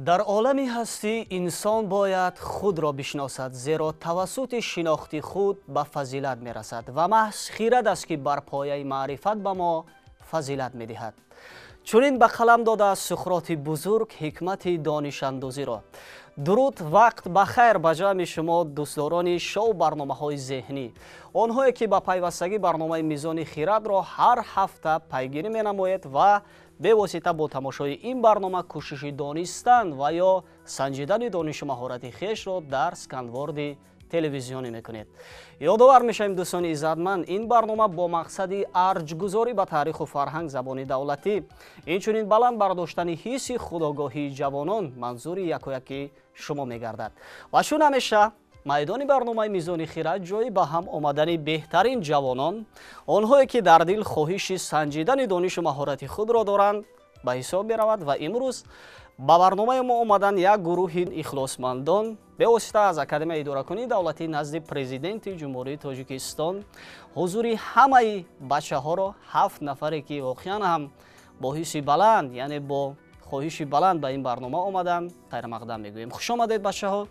Дар олами ҳастӣ инсон бояд худро бишносад, зеро тавассути шинохти худ ба фазилат мерасад ва маҳз хирад аст, ки бар пояи маърифат ба мо фазилат медиҳад. Чунин ба қалам додааст Суқроти бузург ҳикмати донишандозиро. Дуруд, вақт ба хайр ба ҷамъи шумо дӯстдорони шоу барномаҳои зеҳнӣ, онҳое ки ба пайвастагӣ барномаи Мизони хирадро ҳар ҳафта пайгирӣ менамоед ва бевосита бо тамошои ин барнома кӯшиши донистан ва ё санҷидани донишу маҳорати хешро дар сканворди телевизионӣ мекунед. Ёдовар мешавем, дӯстони иззатманд, ин барнома бо мақсади арҷгузорӣ ба таъриху фарҳанг, забони давлатӣ, инчунин баланд бардоштани ҳисси худогоҳии ҷавонон манзури якояки шумо мегардад. Ва чун ҳамеша майдони барномаи Мизони хирад ҷои ба ҳам омадани беҳтарин ҷавонон, онҳое ки дар дил хоҳиши санҷидани донишу маҳорати худро доранд, ба ҳисоб меравад. Ва имрӯз ба барномаи мо омаданд як гурӯҳи ихлосмандон бевосита аз Академияи идоракунии давлатӣ назди Президенти Ҷумҳурии Тоҷикистон. Ҳузури ҳамаи бачаҳоро, 7 нафаре ки воқеан ҳам бо ҳисси баланд, яъне бо хоҳиши баланд ба ин барнома омаданд, хайрмақдам мегӯем. Хуш омадед, бачаҳо.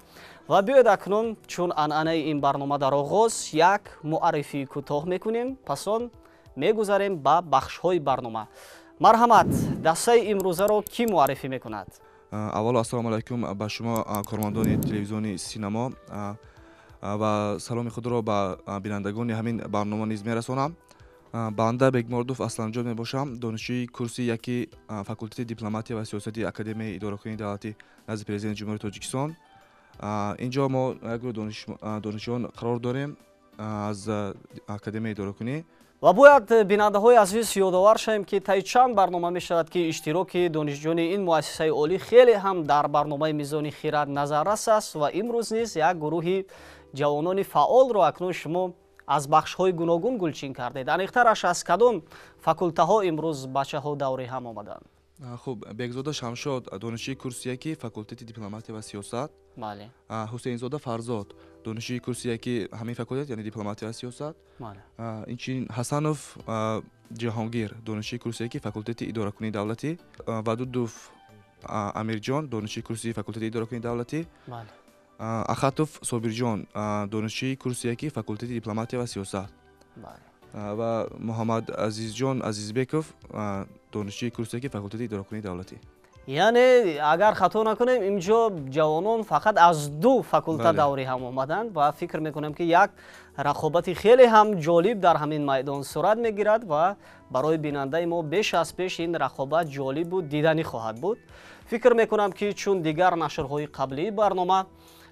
Ва биёед акнун чун анъанаи ин барнома дар оғоз як муаррифии кӯтоҳ мекунем, пас он мегузарем ба бахшҳои барнома. Марҳамат, дастаи имрӯзаро кӣ муаррифӣ мекунад? Аввало ассалому алайкум ба шумо, кормандони телевизиони Синамо, ва саломи худро ба бинандагони ҳамин барнома низ мерасонам. Банда Бекмуродов Асланҷон мебошам, донишҷӯи курси яки факултети дипломатия ва сиёсати Академияи идоракунии давлатӣ назди Президенти Ҷумҳурии Тоҷикистон. Инҷо мо як гурӯҳ донишҷӯён қарор дорем аз Академияи идоракунӣ. Ва бояд, бинандаҳои азиз, ёдовар шавем, ки таи чанд барнома мешавад, ки иштироки донишҷӯёни ин муассисаи олӣ хеле ҳам дар барномаи Мизони хирад назаррас аст. Ва имрӯз низ як гурӯҳи ҷавонони фаъолро акнун шумо аз бахшҳои гуногун гулчин кардед. Аниқтараш, аз кадом факултаҳо имрӯз бачаҳо даври ҳам омаданд? Хуб, Бекзода Шамшод, донишҷӯи курси яки факултети дипломатия ва сиёсат. Ҳусейнзода Фарзод, донишҷӯи курси яки ҳамин факултет, яъне дипломатия ва сиёсат. Инчунин Ҳасанов Ҷаҳонгир, донишҷӯи курси яки факултети идоракунии давлатӣ. Вадудов Амирҷон, донишҷӯи курси факултети идоракунии давлатӣ. Ахатов Собирҷон, донишҷӯи курси яки факултети дипломатия ва сиёсат. Ва Муҳаммад Азизҷон Азизбеков, донишҷӯи курси яки факултети идоракунии давлатӣ. Яъне агар хато накунем, инҷо ҷавонон фақат аз 2 факулта даври ҳам омаданд ва фикр мекунем, ки як рақобати хеле ҳам ҷолиб дар ҳамин майдон сурат мегирад ва барои бинандаи мо беш аз пеш ин рақобат ҷолибу диданӣ хоҳад буд. Фикр мекунам, ки чун дигар нашрҳои қаблии барнома,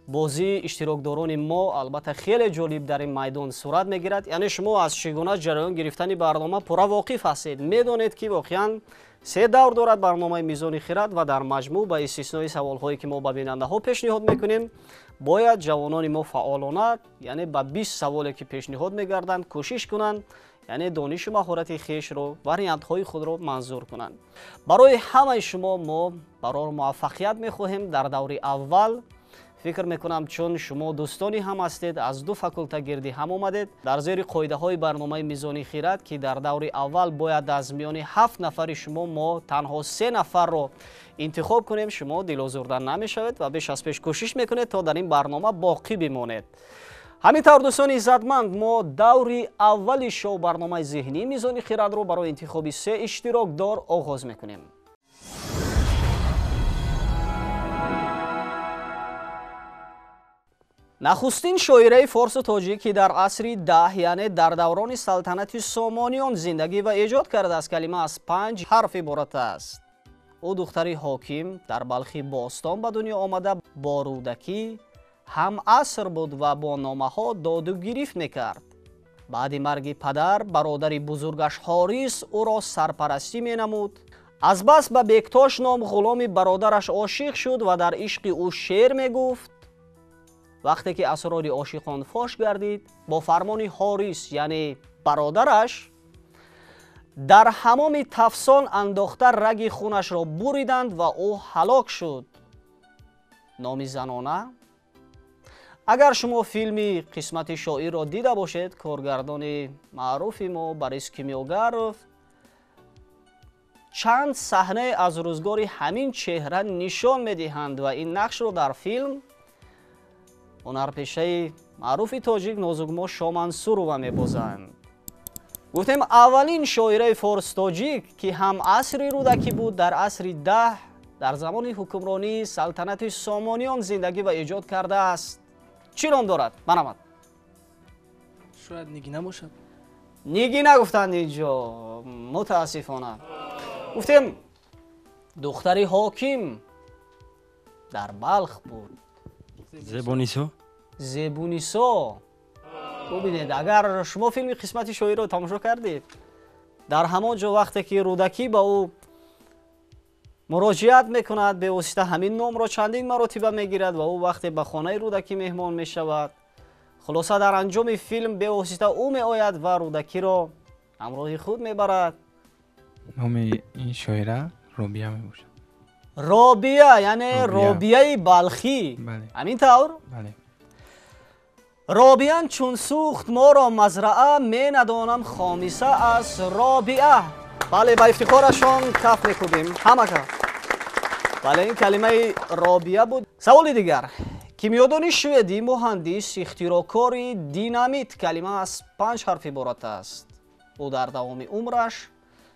бозии иштирокдорони мо албатта хеле ҷолиб дар ин майдон сурат мегирад. Яъне шумо аз чӣ гуна ҷараён гирифтани барнома пурра воқиф ҳастед, медонед, ки воқеан 3 давр дорад барномаи Мизони хирад ва дар маҷмӯъ ба истиснои саволҳое ки мо ба бинандаҳо пешниҳод мекунем, бояд ҷавонони мо фаъолона, яъне ба 20 саволе ки пешниҳод мегарданд, кӯшиш кунанд, яъне донишу маҳорати хешро, вариантҳои худро манзур кунанд. Барои ҳамаи шумо мо барор муваффақият мехоҳем дар даври аввал. Фикр мекунам, чун шумо дӯстони ҳам ҳастед, аз 2 факулта гирди ҳам омадед, дар зери қоидаҳои барномаи Мизони хирад, ки дар даври аввал бояд аз миёни 7 нафари шумо мо танҳо 3 нафарро интихоб кунем, шумо дилозурда намешавед ва беш аз пеш кӯшиш мекунед, то дар ин барнома боқӣ бимонед. Ҳамин тавр, дӯстони иззатманд, мо даври аввали шоу барномаи зеҳнии Мизони хирадро барои интихоби 3 иштирокдор оғоз мекунем. Нахустин шоираи форсу тоҷик, ки дар асри 10, яъне дар даврони салтанати Сомониён зиндагӣ ва эҷод кардааст, калима аз 5 ҳарф иборат аст. Ӯ духтари ҳоким дар Балхи бостон ба дунё омада, бо Рӯдакӣ ҳам аср буд ва бо номаҳо доду гирифт мекард. Баъди марги падар бародари бузургаш Ҳорис ӯро сарпарастӣ менамуд. Азбас ба Бектош ном ғуломи бародараш ошиқ шуд ва дар ишқи ӯ шеър мегуфт. Вақте ки асрори ошиқон фош гардид, бо фармони Ҳорис, яъне бародараш, дар ҳамоми тафсон андохта раги хунашро буриданд ва ӯ ҳалок шуд. Номи занона? Агар шумо филми «Қисмати шоирро» дида бошед, коргардони маъруфи мо Борис Кимёгаров чанд саҳнае аз рӯзгори ҳамин чеҳра нишон медиҳанд ва ин нақшро дар филм ҳунарпешаи маъруфи тоҷик Нозукмо Шомансурова мебозанд. Гуфтем аввалин шоираи форс-тоҷик, ки ҳам асри Рӯдакӣ буд, дар асри 10 дар замони ҳукмронии салтанати Сомониён зиндагӣ ва эҷод кардааст. Чӣ ном дорад? Марҳамат. Шояд Нигина бошад. Нигина гуфтанд инҷо, мутаассифона. Гуфтем духтари ҳоким дар Балх буд. Зебунисо. Зебунисо. Бубинед, агар шумо филми қисмати шоиро тамошо кардед, дар ҳамон ҷо вақте ки Рӯдакӣ ба ӯ муроҷиат мекунад, бевосита ҳамин номро чандин маротиба мегирад ва ӯ вақте ба хонаи Рӯдакӣ меҳмон мешавад, хулоса дар анҷоми филм бевосита ӯ меояд ва Рӯдакиро ҳамроҳи худ мебарад. Номи ин шоира Робия мебошад. Робия, яъне Робияи Балхӣ. Ҳамин тавр? Бале. Робиян чун сӯхт моро мазраа, менадонам хомиса аз Робиа. Бале, ба ифтихорашон каф мекӯбем ҳама каф. Бале, ин калимаи Робия буд. Саволи дигар. Кимиёдони шведӣ, муҳандис, ихтироъкори динамит, калима аз 5 ҳарф иборат аст. Ӯ дар давоми умраш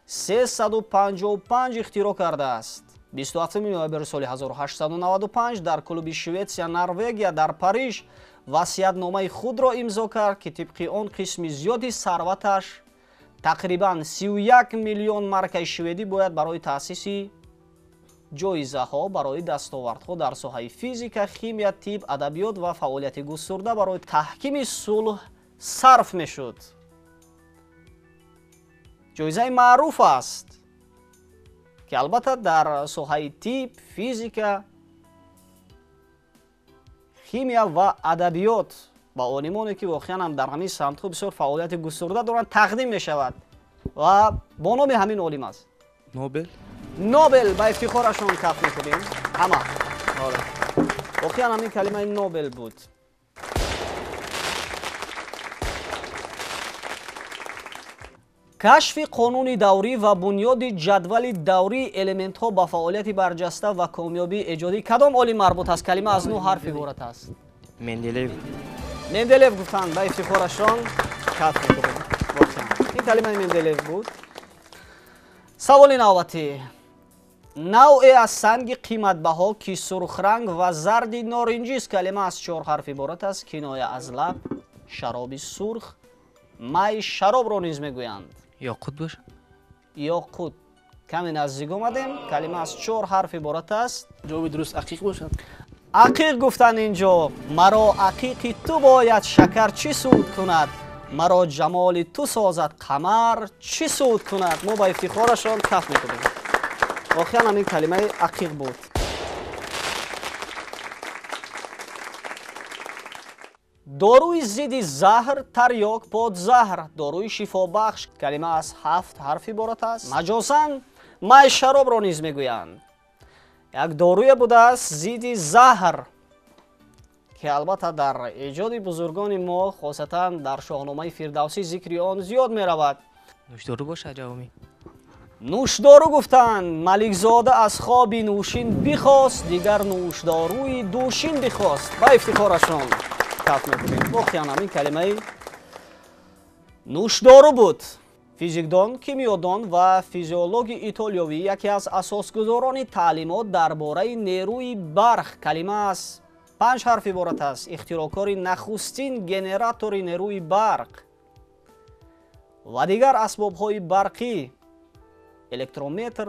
355 ихтироъ кардааст. 27 ноябри соли 1895 дар клуби Шветсия Норвегия дар Париж васиятномаи худро имзо кард, ки тибқи он қисми зиёди сарваташ тақрибан 31 миллион маркаи шведӣ бояд барои таъсиси ҷоизаҳо барои дастовардҳо дар соҳаи физика, химия, тиб, адабиёт ва фаъолияти густурда барои таҳкими сулҳ сарф мешуд. Ҷоизаи маъруф аст, ки албатта дар соҳаи тиб, физика, химия ва адабиёт ба олимоне, ки воқеан ҳам дар ҳамин самтҳо бисёр фаъолияти густурда доранд, тақдим мешавад ва бо номи ҳамин олим аст. Нобел. Нобел, ба ифтихорашон каф мекунем ҳама. Воқеан ҳамин калимаи Нобел буд. Кашфи қонуни даврӣ ва бунёди ҷадвали даврии элементҳо ба фаъолияти барҷаста ва комёбии эҷодӣ кадом олим марбут аст? Калима аз 9 ҳарф иборат аст. Менделеев. Менделеев гуфтанд, ба ифтихорашон каф мекунем. Воқеан ин калимаи Менделеев буд. Саволи навбатӣ. Навъе аз санги қиматбаҳо, ки сурхранг ва зарди норинҷист, калима аз 4 ҳарф иборат аст. Киноя аз лаб, шароби сурх, май шаробро низ мегӯянд. Ёқут бошад? Ёқут. Каме наздик омадем. Калима аз 4 ҳарф иборат аст. Ҷавоби дуруст ақиқ бошад. Ақиқ гуфтанд инҷо. Маро ақиқи ту бояд шакар чӣ суд кунад? Маро ҷамоли ту созад қамар чӣ суд кунад? Мо ба ифтихорашон каф мекунем. Воқеан ҳамин калимаи ақиқ буд. Доруи зидди заҳр, тарёк, подзаҳр, доруи шифобахш, калима аз 7 ҳарф иборат аст. Маҷозан май шаробро низ мегӯянд. Як доруе будааст зидди заҳр, ки албатта дар эҷоди бузургони мо, хосатан дар Шоҳномаи Фирдавсӣ зикри он зиёд меравад. Нӯшдору бошад ҷавоби? Нӯшдору гуфтанд. Маликзода аз хоби нӯшин бихост, дигар нӯшдоруи дӯшин бихост. Ба ифтихорашон каф мекунем. Воқеан ҳамин калимаи нӯшдору буд. Физикдон, кимиёдон ва физиологи итолиёвӣ, яке аз асосгузорони таълимот дар бораи нерӯи барқ, калима аз 5 ҳарф иборат аст. Ихтироъкори нахустин генератори нерӯи барқ ва дигар асбобҳои барқӣ, электрометр,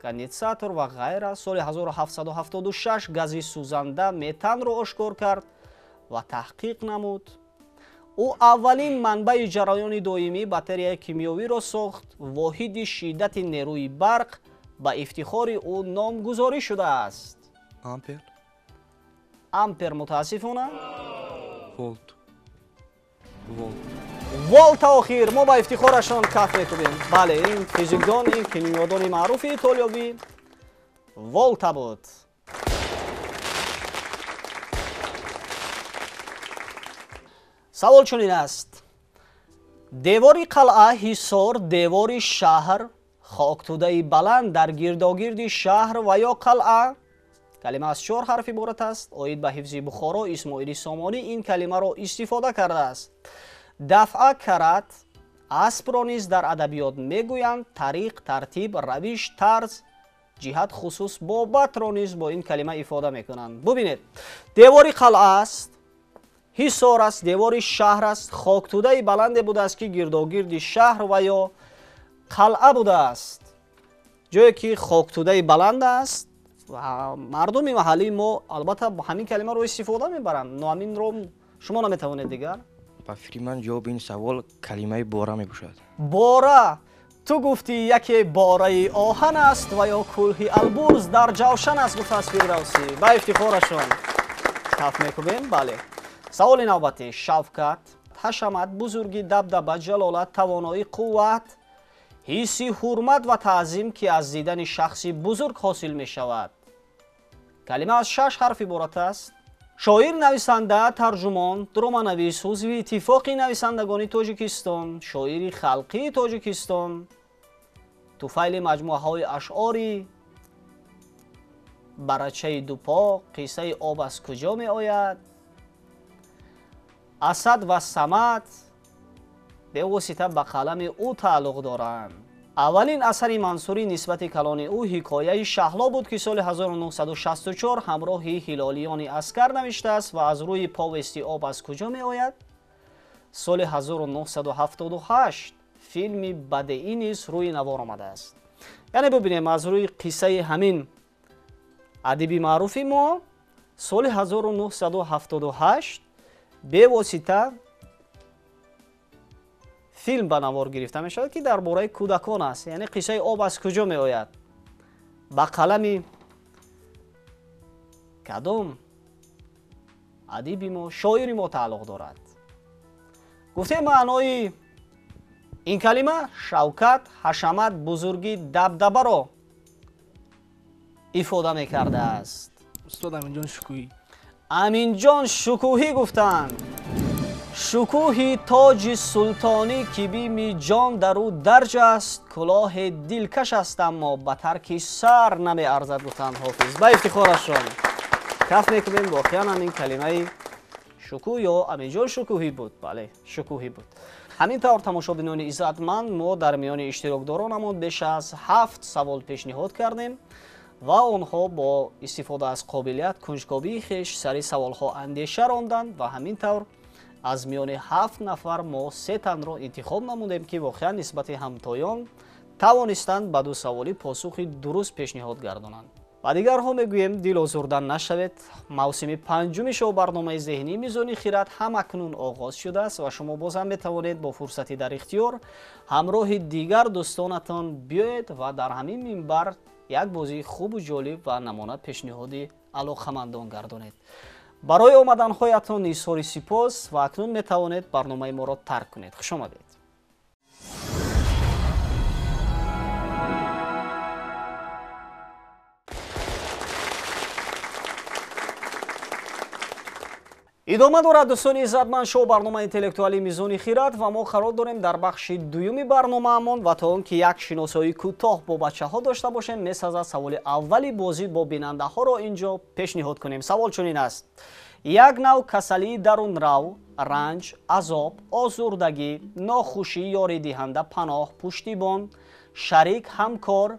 конденсатор ва ғайра. Соли 1776 гази сӯзанда метанро ошкор кард ва таҳқиқ намуд. Ӯ аввалин манбаи ҷараёни доимӣ батареяи кимиёвиро сохт. Воҳиди шиддати нерӯи барқ ба ифтихори ӯ номгузорӣ шудааст. Ампер. Ампер, мутаассифона. Волт. Волт. Волта охир. Мо ба ифтихорашон каф мекунем. Бале, ин физикдон, ин кимиёдони маъруфи итолиёвӣ Волта буд. Савол чунин аст. Девори қалъа, ҳисор, девори шаҳр, Хоктудаи баланд дар гирдогирди шаҳр ва ё қалъа. Калима аз 4 ҳарф иборат аст. Оид ба ҳифзи Бухоро Исмоили Сомонӣ ин калимаро истифода кардааст. Дафъа карат аспро низ дар адабиёт мегӯянд. Тариқ, тартиб, равиш, тарз, ҷиҳат, хусус, бобатро низ бо ин калима ифода мекунанд. Бубинед, девори қалъа аст, ҳисор аст, девори шаҳр аст, хоктудаи баланде будааст, ки гирдогирди шаҳр ва ё қалъа будааст. Ҷое ки хоктудаи баланд аст, мардуми маҳаллии мо албатта ҳамин калимаро истифода мебаранд. Но ҳаминро шумо наметавонед дигар. Ба фикри ман ҷавоби ин савол калимаи бора мебошад. Бора. Ту гуфтӣ яке бораи оҳан аст ва ё кӯлҳи Албурз дар ҷавшан аст, гуфтааст Фирдавсӣ. Ба ифтихорашон каф мекубем. Бале. Саволи навбатӣ. Шавкат, ҳашамат, бузургӣ, дабдаба, ҷалолат, тавоноӣ, қувват, ҳисси ҳурмат ва таъзим, ки аз дидани шахси бузург ҳосил мешавад. Калима аз 6 ҳарф иборат аст. Шоир, нависанда, тарҷумон, дроманавис, узви иттифоқи нависандагони Тоҷикистон, шоири халқии Тоҷикистон, туфайли маҷмӯаҳои ашъори Барачаи дупо, қиссаи об аз куҷо меояд, Асад ва Самад бевосита ба қалами ӯ тааллуқ доранд. Аввалин асари Мансурӣ нисбати калони ӯ ҳикояи Шаҳло буд, ки соли 1964 ҳамроҳи ҳилолиёни аскар навиштааст ва аз рӯи повести об аз куҷо меояд соли 1978 филми бадеӣ низ рӯи навор омадааст. Яъне бибинем, аз рӯи қиссаи ҳамин адиби маъруфи мо соли 1978 бевосита филм ба навор гирифта мешавад, ки дар бораи кӯдакон аст. Яъне қиссаи об аз куҷо меояд ба қалами кадом адиби мо, шоири мо тааллуқ дорад. Гуфтем маънои ин калима шавкат, ҳашамат, бузургӣ, дабдабаро ифода мекардааст. Устод Аминҷон Шукӯҳӣ. Аминҷон Шукӯҳӣ гуфтанд. Шукӯҳи тоҷи султонӣ, ки бими ҷон дар ӯ дарҷ аст, кулоҳи дилкаш аст, аммо ба тарки сар намеарзад, гуфтанд Ҳофиз. Ба ифтихорашон каф мекунем. Воқеан ҳамин калимаи шукӯҳ ё Аминҷон Шукӯҳӣ буд. Бале, Шукӯҳӣ буд. Ҳамин тавр, тамошобинони иззатманд, мо дар миёни иштирокдоронамон беш аз 7 савол пешниҳод кардем ва онҳо бо истифода аз қобилият, кунҷкобии хеш сари саволҳо андеша ронданд ва ҳамин тавр аз миёни 7 нафар мо 3 танро интихоб намудем, ки воқеан нисбати ҳамтоён тавонистанд ба 2 саволи посухи дуруст пешниҳод гардонанд. Ба дигарҳо мегӯем дилозурда нашавед. Мавсими 5-уми шоу-барномаи зеҳнии Мизони хират ҳам акнун оғоз шудааст ва шумо боз ҳам метавонед бо фурсати дар ихтиёр ҳамроҳи дигар дӯстонатон биёед ва дар ҳамин минбар як бозии хубу ҷолиб ва намуна пешниҳоди алоқамандон гардонед. Барои омаданҳоятон изҳори сипос ва акнун метавонед барномаи моро тарк кунед. Хуш омадед. Идома дорад, дӯстони иззатманд, шоу барномаи интеллектуалии Мизони хират ва мо қарор дорем дар бахши дуюми барномаамон ва то он ки як шиносоии кӯтоҳ бо бачаҳо дошта бошем, месазад саволи аввали бозӣ бо бинандаҳоро инҷо пешниҳод кунем. Савол чунин аст: як нав касалии дарунрав, ранҷ, азоб, озурдагӣ, нохушӣ, ёридиҳанда, паноҳ, пуштибон, шарик, ҳамкор,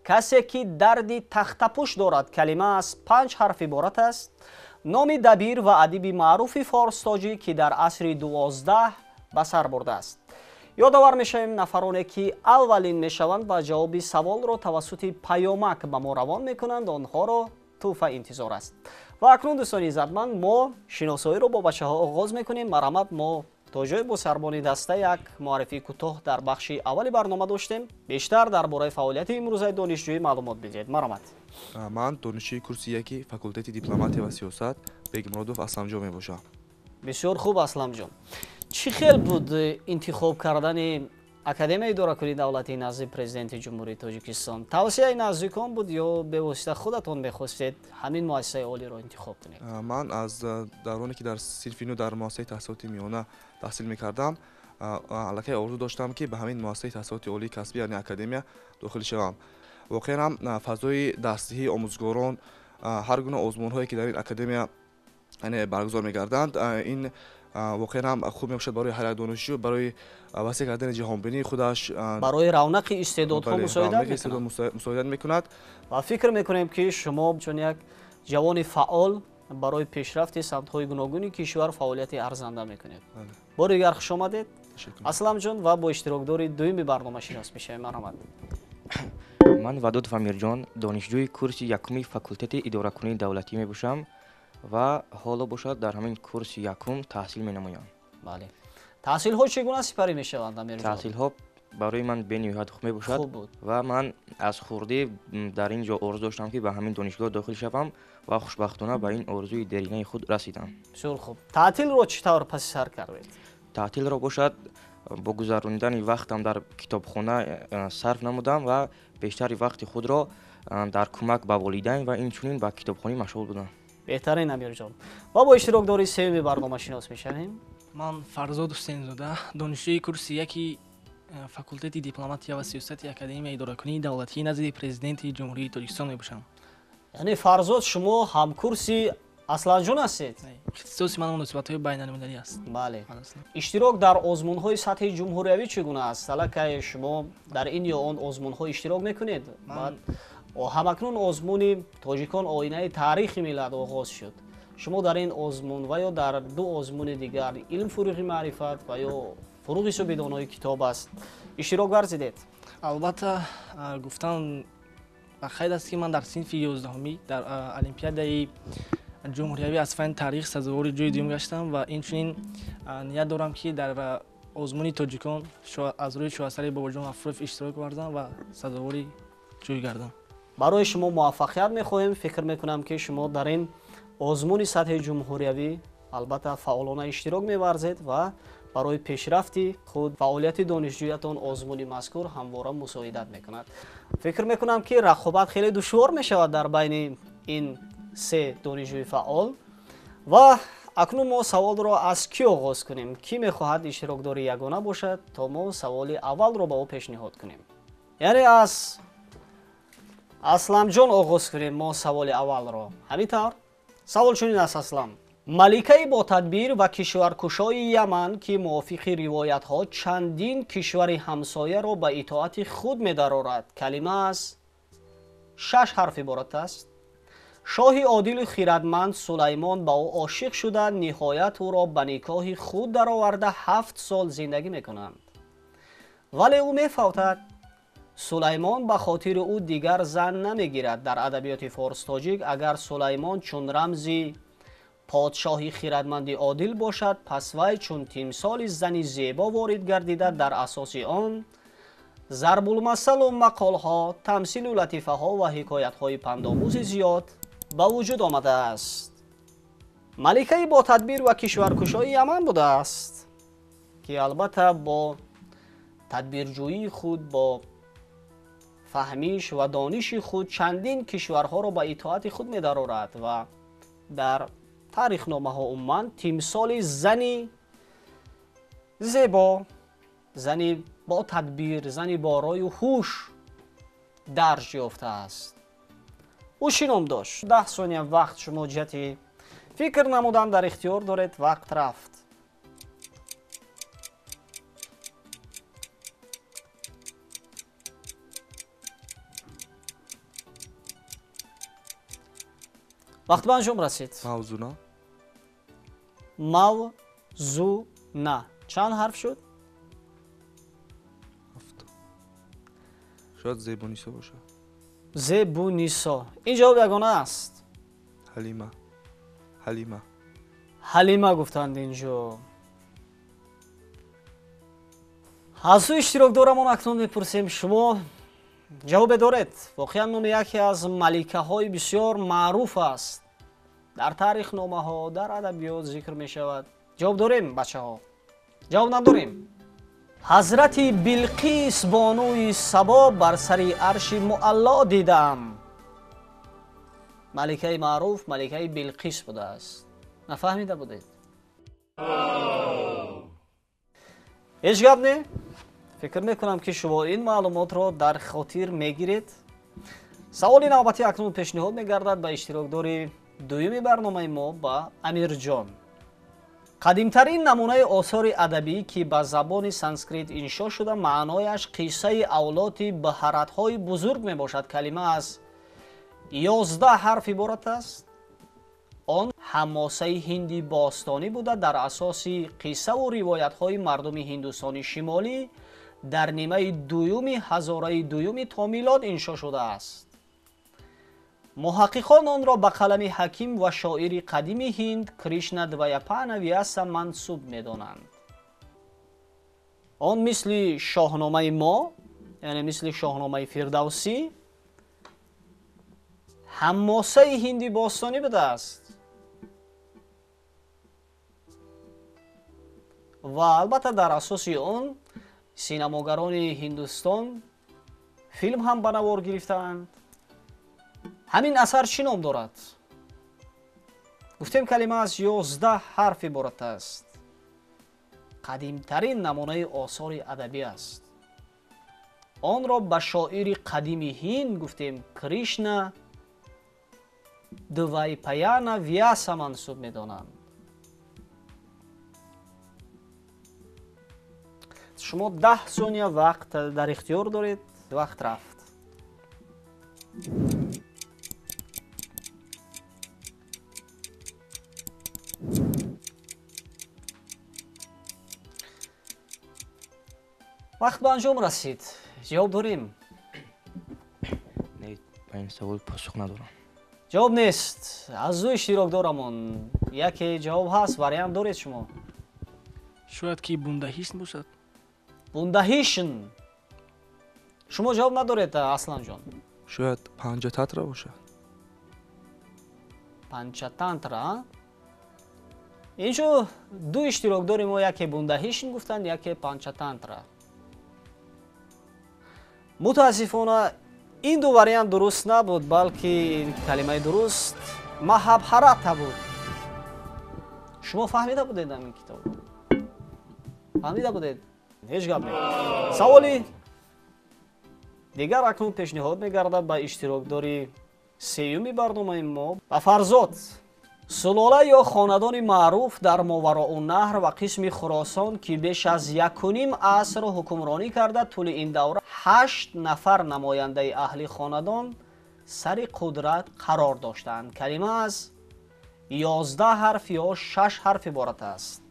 касе ки дарди тахтапӯш дорад. Калима аз 5 ҳарф иборат аст. Номи дабир ва адиби маъруфи форс-тоҷик, ки дар асри 12 ба сар бурдааст. Ёдовар мешавем, нафароне ки аввалин мешаванд ва ҷавоби саволро тавассути паёмак ба мо равон мекунанд, онҳоро тӯҳфа интизор аст. Ва акнун, дӯстони иззатманд, мо шиносоиро бо бачаҳо оғоз мекунем. Марҳамат, мо то ҷое бо сарбони даста як муаррифии кӯтоҳ дар бахши аввали барнома доштем. Бештар дар бораи фаъолияти имрӯзаи донишҷӯӣ маълумот бидиҳед. Марҳамат. Ман донишҷӯи курси 1 факултети дипломатия ва сиёсат Бегмуродов Асламҷон мебошам. Бисёр хуб, Асламҷон. Чӣ хел буд интихоб кардани Академияи идоракунии давлатии назди Президенти Ҷумҳурии Тоҷикистон? Тавсияи наздикон буд ё бевосита худатон мехостед ҳамин муассисаи олиро интихоб кунед? Ман аз давроне ки дар синфи 9 дар муассисаи таҳсилоти миёна таҳсил мекардам, Аллакай орзу доштам, ки ба ҳамин муассисаи таҳсилоти олии касбӣ, яъне академия дохил шавам. Воқеан ҳам фазои дарсдиҳии омӯзгорон, ҳар гуна озмунҳое, ки дар ин академия баргузор мегарданд, ин воқеан ҳам хуб мебошад барои ҳар як донишҷӯ, барои васеъ кардани ҷаҳонбинии худаш, барои равнақи истеъдодҳо мусоидат мекунад. Ва фикр мекунем, ки шумо чун як ҷавони фаъол барои пешрафти самтҳои гуногуни кишвар фаъолияти арзанда мекунед. Бори дигар хуш омадед, Асламҷон, ва бо иштирокдори дуюми барнома шинос мешавем. Марҳамат. Ман Вадуд Амирҷон, донишҷӯи курси якуми факултети идоракунии давлатӣ мебошам ва ҳоло бошад дар ҳамин курси якум таҳсил менамоям. Бале, таҳсилҳо чӣ гуна сипарӣ мешаванд, Амирҷон? Таҳсилҳо барои ман бениҳоят хуб мебошад ва ман аз хурдӣ дар ин ҷо орзу доштам, ки ба ҳамин донишгоҳ дохил шавам ва хушбахтона ба ин орзуи деринаи худ расидам. Бисёр хуб. Таътилро чӣ тавр паси сар кардед? Таътилро бошад бо гузаронидани вақтам дар китобхона сарф намудам ва бештари вақти худро дар кӯмак ба волидайн ва инчунин ба китобхонӣ машғул будам. Беҳтарин, Амирҷон. Ва бо иштирокдори сеюми барнома шинос мешавем. Ман Фарзод Ҳусейнзода, донишҷӯи курси яки факултети дипломатия ва сиёсати Академияи идоракунии давлатии назди Президенти Ҷумҳурии Тоҷикистон мебошам. Яъне, Фарзод, шумо ҳамкурси Асланҷон ҳастед? Ихтисоси ман муносибатҳои байналмилалӣ аст. Бале, иштирок дар озмунҳои сатҳи ҷумҳуриявӣ чӣ гуна аст? Аллакай шумо дар ин ё он озмунҳо иштирок мекунед? Ҳамакнун озмуни тоҷикон оинаи таърихи миллат оғоз шуд. Шумо дар ин озмун ва ё дар ду озмуни дигар, илм фуруғи маърифат ва ё фуруғи субидонои китоб аст, иштирок варзидед? Албатта, гуфтан ба хайр аст, ки ман дар синфи 11-умӣ дар олимпиадаи ҷумҳуриявӣ аз фанни таърих сазовори ҷои дуюм гаштам ва инчунин ният дорам, ки дар озмуни тоҷикон аз рӯи шоҳасари Бобоҷон Ғафуров иштирок варзам ва сазовори ҷой гардам. Барои шумо муваффақият мехоҳем. Фикр мекунам, ки шумо дар ин озмуни сатҳи ҷумҳуриявӣ албатта фаъолона иштирок меварзед ва барои пешрафти худ, фаъолияти донишҷӯятон озмуни мазкур ҳамвора мусоидат мекунад. Фикр мекунам, ки рақобат хеле душвор мешавад дар байни ин се донишҷӯи фаъол. Ва акнун мо саволро аз кӣ оғоз кунем? Кӣ мехоҳад иштирокдори ягона бошад, то мо саволи аввалро ба ӯ пешниҳод кунем? Яъне аз Асламҷон оғоз кунем мо саволи аввалро. Ҳамин тавр, савол чунин аст, Аслам: маликаи ботадбир ва кишваркушои Яман, ки мувофиқи ривоятҳо чандин кишвари ҳамсояро ба итоати худ медарорад, калима аз шаш ҳарф иборат аст. Шоҳи одилу хирадманд Сулаймон ба ӯ ошиқ шуда, ниҳоят ӯро ба никоҳи худ дароварда, 7 сол зиндагӣ мекунанд, вале ӯ мефавтад. Сулаймон ба хотири ӯ дигар зан намегирад. Дар адабиёти форс-тоҷик агар Сулаймон чун рамзи подшоҳи хирадманди одил бошад, пас вай чун тимсоли зани зебо ворид гардида, дар асоси он зарбулмасалу мақолҳо, тамсилу латифаҳо ва ҳикоятҳои пандомӯзи зиёд ба вуҷуд омадааст. Маликаи ботадбир ва кишваркушои Яман будааст, ки албатта бо тадбирҷӯии худ, бо фаҳмиш ва дониши худ чандин кишварҳоро ба итоати худ медарорад ва дар таърихномаҳо умуман тимсоли зани зебо, зани бо тадбир, зани бо рою ҳуш дарҷ ёфтааст. Ӯ чӣ ном дошт? 10 сония вақт шумо ҷиҳати фикр намудан дар ихтиёр доред. Вақт рафт. Вақт ба анҷом расид. Мавзуна. Мавзуна чанд ҳарф шуд? Ҳафт. Шояд Зебунисо бошад. Зебунисо. Ин ҷавоб ягона аст? Ҳалима, Ҳалима. Ҳалима гуфтанд инҷо. Аз ӯ иштирокдорамон акнун мепурсем: шумо ҷавобе доред? Воқеан номи яке аз маликаҳои бисёр маъруф аст, дар таърихномаҳо, дар адабиёт зикр мешавад. Ҷавоб дорем, бачаҳо? Ҷавоб надорем. Ҳазрати Билқис бонуи Сабо бар сари арши муалло дидам. Маликаи маъруф, маликаи Билқис будааст. Нафаҳмида будед? Ҳеҷ гап не? Фикр мекунам, ки шумо ин маълумотро дар хотир мегиред. Саволи навбатӣ акнун пешниҳод мегардад ба иштирокдори дуюми барномаи мо, ба Амирҷон. Қадимтарин намунаи осори адабӣ, ки ба забони санскрит иншо шуда, маънояш қиссаи авлоти баҳаратҳои бузург мебошад. Калима аз 11 ҳарф иборат аст. Он ҳамосаи ҳинди бостонӣ буда, дар асоси қиссаву ривоятҳои мардуми Ҳиндустони шимолӣ дар нимаи дуюми ҳазораи дуюми то милод иншо шудааст. Муҳаққиқон онро ба қалами ҳаким ва шоири қадими ҳинд Кришна Дваяпана Вяса мансуб медонанд. Он мисли шоҳномаи мо, яъне мисли шоҳномаи Фирдавсӣ, ҳамосаи ҳинди бостонӣ будааст ва албатта дар асоси он синамогарони Ҳиндустон филм ҳам ба навор гирифтаанд. Ҳамин асар чӣ ном дорад? Гуфтем, калима аз 11 ҳарф иборат аст. Қадимтарин намунаи осори адабӣ аст. Онро ба шоири қадими ҳинд, гуфтем, Кришна Двайпаяна Вяса мансуб медонанд. Шумо 10 сония вақт дар ихтиёр доред. Вақт рафт. Вақт ба анҷом расид. Ҷавоб дорем? Не, ба ин савол посух надорам. Ҷавоб нест. Аз ду иштирокдорамон яке ҷавоб ҳаст, вариант доред шумо? Шояд ки Бундаҳишн бошад. Бундаҳишн. Шумо ҷавоб надоред, Асланҷон? Шояд Панҷатантра бошад. Панҷатантра? Инҷо ду иштирокдори мо яке Бундаҳишн гуфтанд, яке Панҷатантра. Мутаассифона, ин ду вариант дуруст набуд, балки калимаи дуруст Маҳабҳарата буд. Шумо фаҳмида будед ин китоб? Фаҳмида будед? Ҳеҷ гап не. Саволи дигар акнун пешниҳод мегардад ба иштирокдори сеюми барномаи мо, ба Фарзод. Сулола ё хонадони маъруф дар Мовароуннаҳр ва қисми Хуросон, ки беш аз 1,5 аср ҳукмронӣ карда, тӯли ин давра 8 нафар намояндаи аҳли хонадон сари қудрат қарор доштанд. Калима аз 11 ҳарф ё 6 ҳарф иборат аст.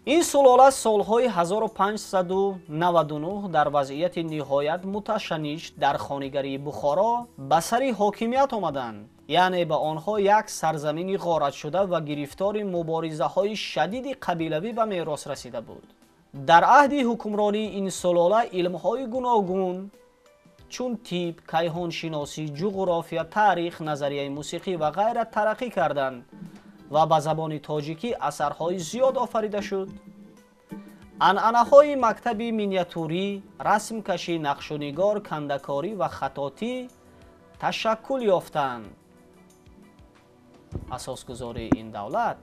Ин сулола солҳои 1599 дар вазъияти ниҳоят муташанниҷ дар хонигарии Бухоро ба сари ҳокимият омаданд. Яъне ба онҳо як сарзамини ғоратшуда ва гирифтори муборизаҳои шадиди қабилавӣ ба мерос расида буд. Дар аҳди ҳукмронии ин сулола илмҳои гуногун чун тиб, кайҳоншиносӣ, ҷуғрофия, таърих, назарияи мусиқӣ ва ғайра тараққӣ карданд ва ба забони тоҷикӣ асарҳои зиёд офарида шуд. Анъанаҳои мактаби миниатюрӣ, расмкашӣ, нақшунигор, кандакорӣ ва хатотӣ ташаккул ёфтанд. Асосгузори ин давлат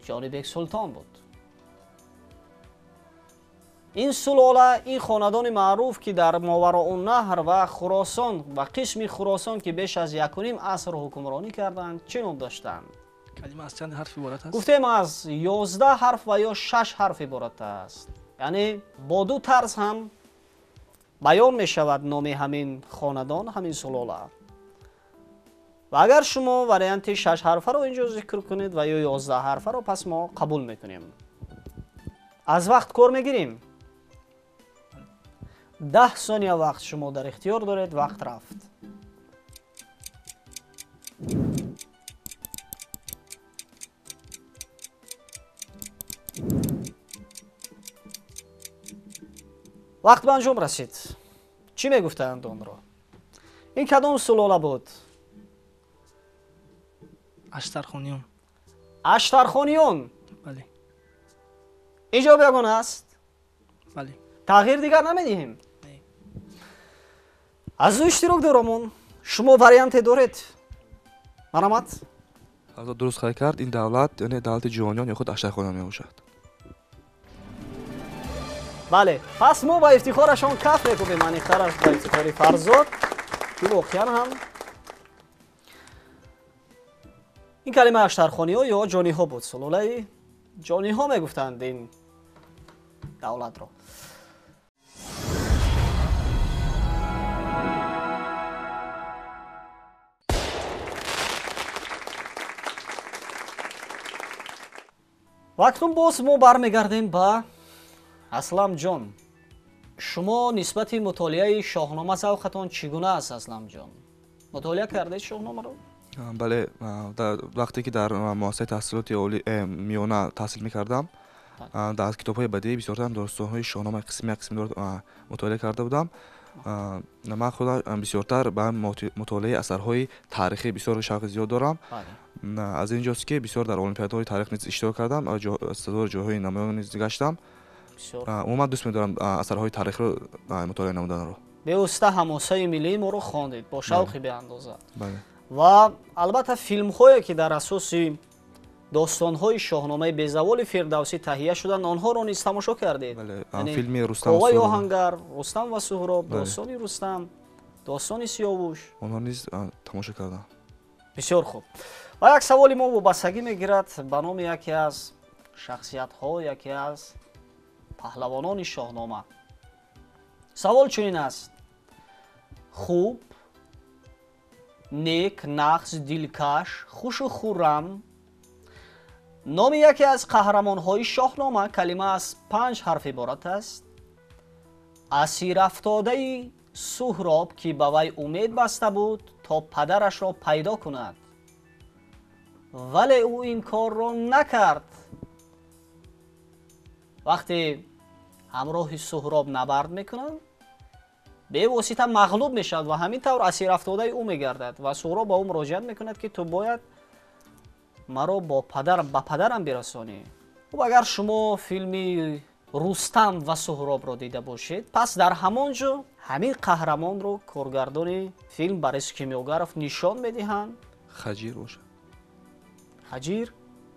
Ҷонибек Султон буд. Ин сулола, ин хонадони маъруф, ки дар Мовароуннаҳр ва Хуросон ва қисми Хуросон, ки беш аз 1,5 аср ҳукмронӣ карданд, чӣ ном доштанд? Калима аз чанд ҳарф иборат аст? Гуфтем, аз 11 ҳарф ва ё 6 ҳарф иборат аст. Яъне бо ду тарз ҳам баён мешавад номи ҳамин хонадон, ҳамин сулола. Ва агар шумо варианти 6 ҳарфаро инҷо зикр кунед ва ё 11 ҳарфаро, пас мо қабул мекунем. Аз вақт кор мегирем. 10 сония вақт шумо дар ихтиёр доред. Вақт рафт. Вақт ба анҷом расид. Чӣ мегуфтаанд онро? Ин кадом сулола буд? Аштархониён. Аштархониён? Бале. Ин ҷавоб ягона аст? Бале. Тағйир дигар намедиҳем? Аз ду иштирокдоромон шумо варианте доред? Марҳамат. Фарзод дуруст қайд кард, ин давлат яъне давлати ҷониён ё худ Аштархониён мебошад. Бале, пас мо ба ифтихорашон каф мекунем, аниқтараш ба ифтихори Фарзод, ки воқеан ҳам ин калима аштархониҳо ё ҷониҳо буд. Сулолаи ҷониҳо мегуфтанд ин давлатро. Ва акнун боз мо бармегардем ба Асламҷон. Шумо нисбати мутолиаи Шоҳнома завқатон чӣ гуна аст, Асламҷон? Мутолиа кардед Шоҳномаро? Бале, вақте ки дар муассисаи таҳсилоти миёна таҳсил мекардам, дар китобҳои бадеӣ бисёртар достонҳои Шоҳнома қисми як қисми мутолиа карда будам. Ман худам бисёртар ба мутолиаи асарҳои таърихӣ бисёр шавқи зиёд дорам. Аз ин ҷост ки бисёр дар олимпиадаҳои таърих низ иштирок кардам ва сазовори ҷойҳои намоён низ гаштам. Умуман дӯст медорам асарҳои таърихиро мутолиа намуданро. Бевосита ҳамосаи миллии моро хондед бо шавқи беандоза. Ва албатта филмҳое ки дар асоси достонҳои Шоҳномаи безаволи Фирдавсӣ таҳия шуданд, онҳоро низ тамошо кардед. Филми Рустам, Коваи оҳангар, Рустам ва Суҳроб, достони Рустам, достони Сиёвуш, онҳо низ тамошо кардам. Бисёр хуб. Ва як саволи мо вобастагӣ мегирад ба номи яке аз шахсиятҳо, яке аз паҳлавонони Шоҳнома. Савол чунин аст: хуб, нек, нағз, дилкаш, хушу хуррам номи яке аз қаҳрамонҳои Шоҳнома, калима аз 5 ҳарф иборат аст, асирафтодаи Суҳроб, ки ба вай умед баста буд то падарашро пайдо кунад, вале ӯ ин корро накард. Вақте ҳамроҳи Суҳроб набард мекунанд, бевосита мағлуб мешавад ва ҳамин тавр асирафтодаи ӯ мегардад ва Суҳроб ба ӯ муроҷиат мекунад, ки ту бояд маро ба падарам бирасонӣ. Хуб, агар шумо филми Рустам ва Суҳробро дида бошед, пас дар ҳамон ҷо ҳамин қаҳрамонро коргардони филм Борис Кимёгаров нишон медиҳанд. Хаҷир бошад. Хаҷир.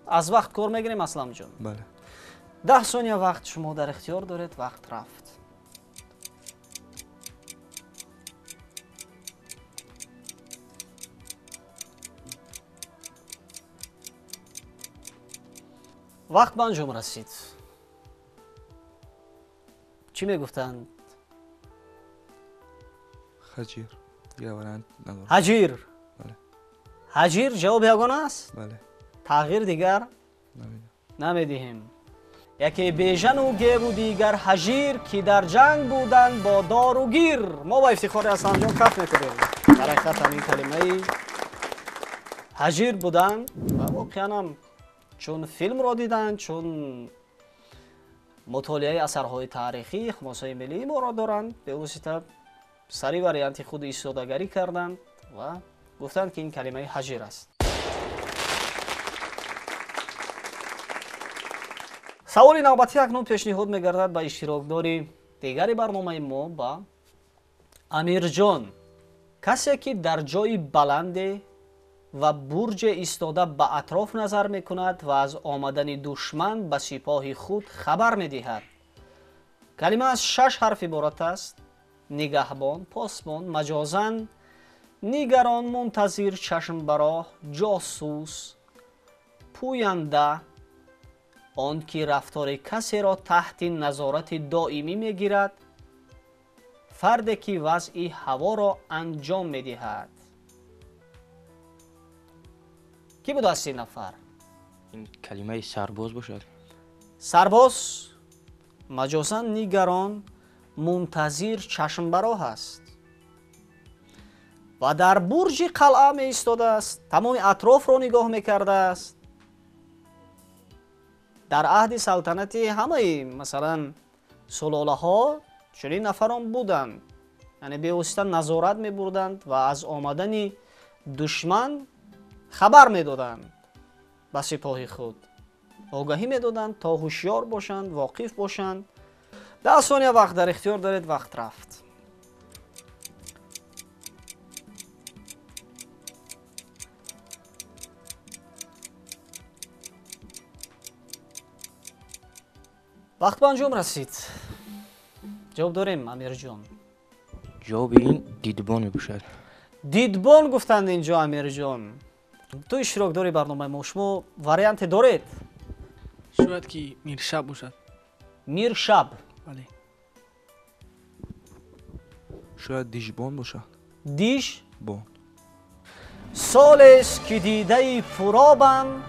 Аз вақт кор мегирем, Асламҷон? Бале. 10 сония вақт шумо дар ихтиёр доред, вақт рафт. Вақт ба анҷом расид. Чӣ мегуфтанд? Хаҷир. Дигар вариант надорам. Ҳаҷир. Бале. Ҳаҷир ҷавоби ягона аст? Бале. Тағйир дигар намедиҳем. Яке бежану геву дигар ҳаҷир, ки дар ҷанг буданд бо дору гир. Мо ба ифтихори Асламҷон каф мекунем. Дар ҳақиқат ҳамин калимаи ҳаҷир буданд ва воқеан ҳам чун филмро диданд, чун мутолиаи асарҳои таърихӣ, ҳамосаи миллии моро доранд, бевосита сари варианти худ истодагарӣ карданд ва гуфтанд, ки ин калимаи ҳаҷир аст. Саволи навбатӣ акнун пешниҳод мегардад ба иштирокдори дигари барномаи мо, ба Амирҷон. Касе ки дар ҷои баланде ва бурҷе истода ба атроф назар мекунад ва аз омадани душман ба сипоҳи худ хабар медиҳад. Калима аз 6 ҳарф иборат аст: нигаҳбон, посбон, маҷозан, нигарон, мунтазир, чашмбароҳ, ҷосус, пӯянда, он ки рафтори касеро таҳти назорати доимӣ мегирад, фарде ки вазъи ҳаворо анҷом медиҳад. Кӣ будааст ин нафар? Ин калимаи сарбоз бошад. Сарбоз маҷозан нигарон, мунтазир, чашмбароҳ аст ва дар бурҷи қалъа меистодааст, тамоми атрофро нигоҳ мекардааст. Дар аҳди салтанати ҳамаи масалан сулолаҳо чунин нафарон буданд, яъне бевосита назорат мебурданд ва аз омадани душман хабар медоданд ба сипоҳи худ, огаҳӣ медоданд то ҳушёр бошанд, воқиф бошанд. 10 сония вақт дар ихтиёр доред, вақт рафт. Вақт ба анҷом расид. Ҷавоб дорем, Амирҷон? Ҷавоби ин дидбон мебошад. Дидбон гуфтанд инҷо, Амирҷон. Ту иштирокдори барномаи мо, шумо варианте доред? Шояд ки Миршаб бошад. Миршаб? Бале. Шояд Дижбон бошад. Диж? Бон. Солест ки дидаи пуробам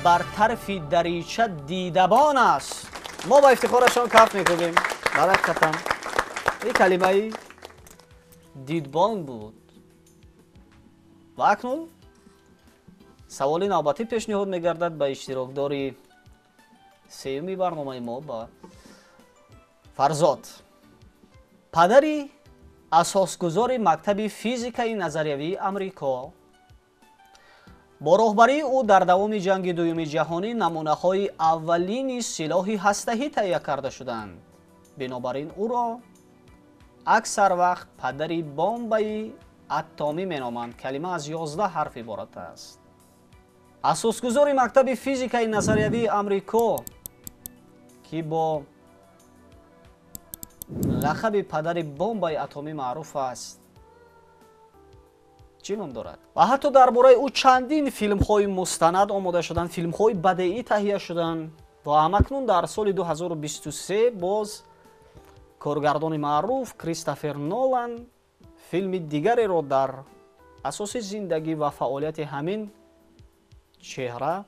бар тарфи дарича дидабон аст. Мо ба ифтихорашон каф мекунем. Дар ҳақиқатам ин калимаи дидбон буд. Ва акнун саволи навбатӣ пешниҳод мегардад ба иштирокдори сеюми барномаи мо, ба Фарзод. Падари асосгузори мактаби физикаи назариявии Амрико бо роҳбарии ӯ дар давоми ҷанги дуюми ҷаҳонӣ намунаҳои аввалини силоҳи ҳастаӣ таҳия карда шуданд. Бинобар ин ӯро аксар вақт падари бомбаи атомӣ меноманд. Калима аз 11 ҳарф иборат аст. Асосгузори мактаби физикаи назариявии Амрико, ки бо лақаби падари бомбаи атомӣ маъруф аст, чӣ ном дорад? Ва ҳатто дар бораи ӯ чандин филмҳои мустанад омода шуданд, филмҳои бадеӣ таҳия шуданд ва ҳамакнун дар соли 2023 боз коргардони маъруф Кристофер Нолан филми дигареро дар асоси зиндагӣ ва фаъолияти ҳамин чеҳра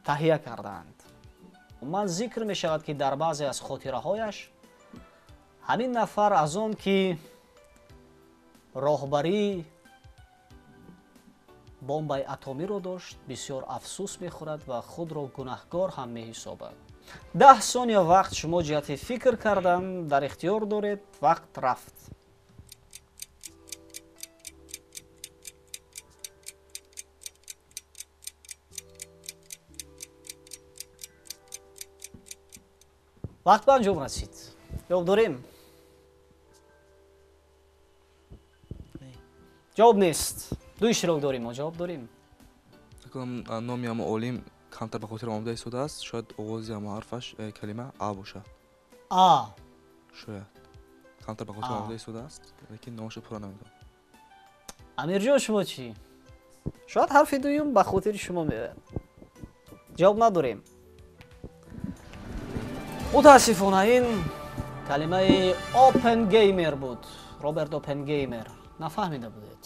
таҳия кардаанд. Ман зикр мешавад, ки дар баъзе аз хотираҳояш ҳамин нафар аз он ки роҳбарии бомбаи атомиро дошт, бисёр афсӯс мехӯрад ва худро гунаҳкор ҳам меҳисобад. 10 сония вақт шумо ҷиҳати фикр кардан дар ихтиёр доред. Вақт рафт. Вақт ба анҷом расид. Ҷавоб дорем? Ҷавоб нест. Ду иштирок дорем, мо ҷавоб дорем. Номи ҳамо олим камтар ба хотир омода истодааст. Шояд оғози ҳамо ҳарфаш калима А бошад. А? Шояд. Камтар ба хотир омода истодааст, лекин номашро пурра намедонам. Амирҷон, шумо чӣ? Шояд ҳарфи дуюм ба хотири шумо меояд. Ҷавоб надорем. Мутаассифона ин калимаи Оппенгеймер буд. Роберт Оппенгеймер. Нафаҳмида будед.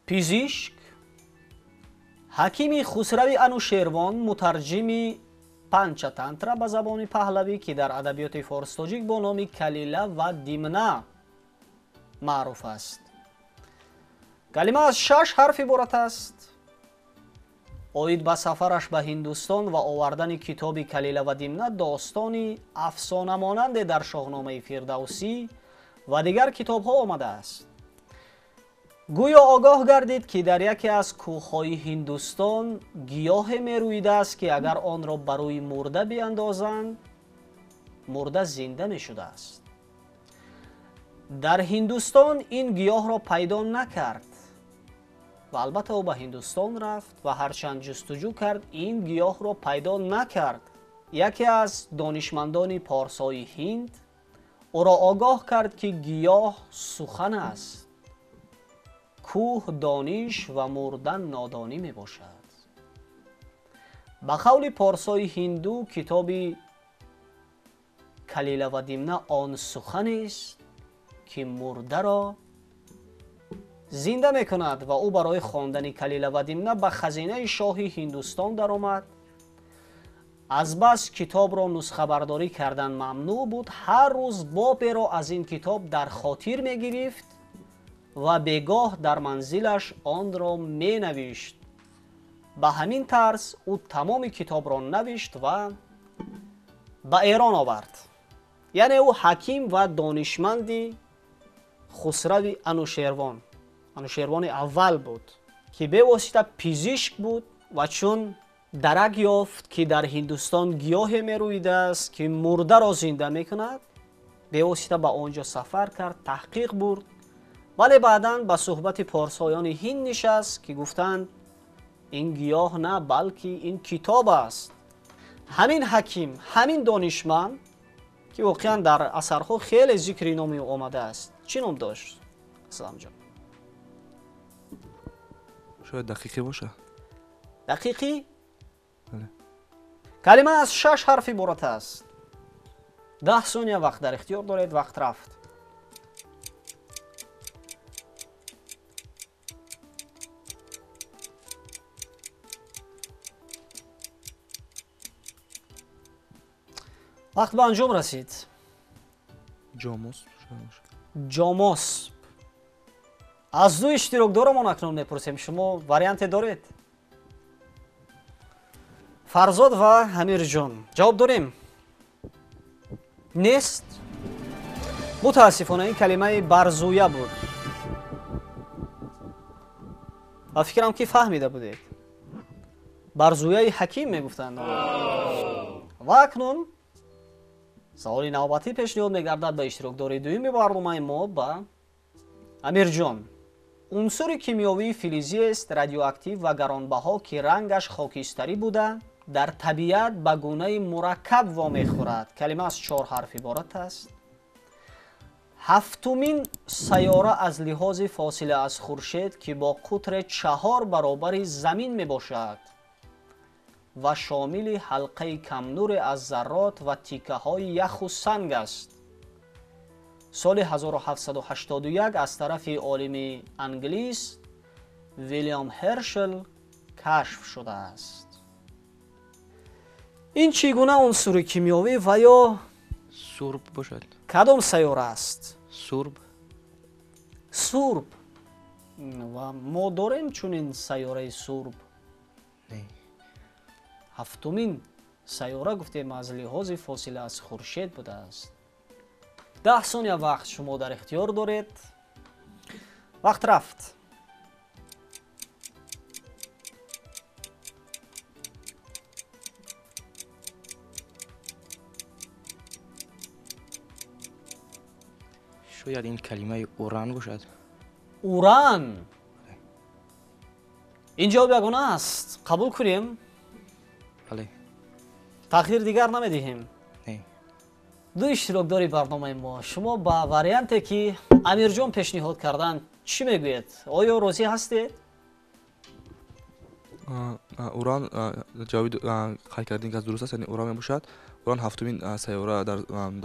Пизишк ҳакими Хусрави Анушервон, мутарҷими Панчатантра ба забони паҳлавӣ, ки дар адабиёти форс-тоҷик бо номи Калила ва Димна маъруф аст. Калима аз 6 ҳарф иборат аст. Оид ба сафараш ба Ҳиндустон ва овардани китоби Калила ва Димна достони афсонамонанде дар Шоҳномаи Фирдавсӣ ва дигар китобҳо омадааст. Гӯё огоҳ гардид, ки дар яке аз кӯҳҳои Ҳиндустон гиёҳе мерӯидааст, ки агар онро ба рӯи мурда биандозанд, мурда зинда мешудааст. Дар Ҳиндустон ин гиёҳро пайдо накард ва албатта ӯ ба Ҳиндустон рафт ва ҳарчанд ҷустуҷӯ кард, ин гиёҳро пайдо накард. Яке аз донишмандони порсои ҳинд ӯро огоҳ кард, ки гиёҳ сухан аст, кӯҳ дониш ва мурдан нодонӣ мебошад. Ба қавли порсои ҳинду, китоби Калила ва Димна он суханест, ки мурдаро зинда мекунад ва ӯ барои хондани Калила ва Димна ба хазинаи шоҳи Ҳиндустон даромад. Азбас китобро нусхабардорӣ кардан мамнӯъ буд, ҳар рӯз боберо аз ин китоб дар хотир мегирифт ва бегоҳ дар манзилаш онро менавишт. Ба ҳамин тарз ӯ тамоми китобро навишт ва ба Эрон овард. Яъне ӯ ҳаким ва донишманди Хусрави Анушервон, Анушервони аввал буд, ки бевосита пизишк буд ва чун дарак ёфт, ки дар Ҳиндустон гиёҳе мерӯидааст, ки мурдаро зинда мекунад, бевосита ба он ҷо сафар кард, таҳқиқ бурд. Вале баъдан ба суҳбати порсоёни ҳинд нишаст, ки гуфтанд Ин гиёҳ на, балки ин китоб аст. Ҳамин ҳаким, ҳамин донишманд ки воқеан дар асарҳо хеле зикри номи ӯ омадааст, чӣ ном дошт? Асламҷон. Шояд дақиқӣ бошад. Дақиқӣ? Бале. Калима аз 6 ҳарф иборат аст. 10 сония вақт дар ихтиёр доред, вақт рафт. Вақт ба анҷом расид. Ҷомосп. Ҷомосп. Аз ду иштирокдорамон акнун мепурсем, шумо варианте доред? Фарзод ва Амирҷон. Ҷавоб дорем? Нест? Мутаассифона ин калимаи барзуя буд. Ва фикрам ки фаҳмида будед. Барзуяи ҳаким мегуфтанд. Ва акнун саволи навбатӣ пешниҳод мегардад ба иштирокдори дуюми барномаи мо, ба Амирҷон. Унсури кимиёвии филизиест радиоактив ва гаронбаҳо ки рангаш хокистарӣ буда, дар табиат ба гунаи мураккаб вомехӯрад. Калима аз 4 ҳарф иборат аст. Ҳафтумин сайёра аз лиҳози фосила аз хуршед ки бо қутре 4 баробари замин мебошад ва шомили ҳалқаи камнуре аз заррот ва тикаҳои яху санг аст. Соли 1781 аз тарафи олими англис Вилям Ҳершел кашф шудааст. Ин чӣ гуна унсури кимиёвӣ ва ё сурб бошад? Кадом сайёра аст? Сурб. Сурб. Ва мо дорем чунин сайёраи сурб? Не. Ҳафтумин сайёра гуфтем аз лиҳози фосила аз хуршед будааст. 10 сония вақт шумо дар ихтиёр доред. Вақт рафт. Шояд ин калимаи уран бошад. Уран? Ин ҷавоб ягона аст. Қабул кунем? Бале. Тағйир дигар намедиҳем? Не. Ду иштирокдори барномаи мо, шумо ба варианте ки Амирҷон пешниҳод карданд чӣ мегӯед? Оё розӣ ҳастед? Уран ҷавоби қайд кардин ки аз дуруст аст, яъне уран мебошад. Уран ҳафтумин сайёра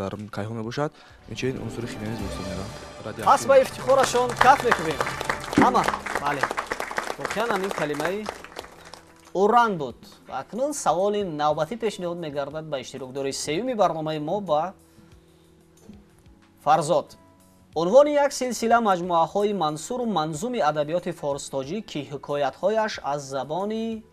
дар кайҳон мебошад. Инчунин унсури химиявӣ низ ба ҳисоб меравад. Пас ба ифтихорашон каф мекунем. Ҳама, бале. Воқеан ҳамин калимаи уран буд. Ва акнун саволи навбатӣ пешниҳод мегардад ба иштирокдори сеюми барномаи мо, ба Фарзод. Унвони як силсила маҷмӯаҳои мансуру манзуми адабиёти форс-тоҷик ки ҳикоятҳояш аз забони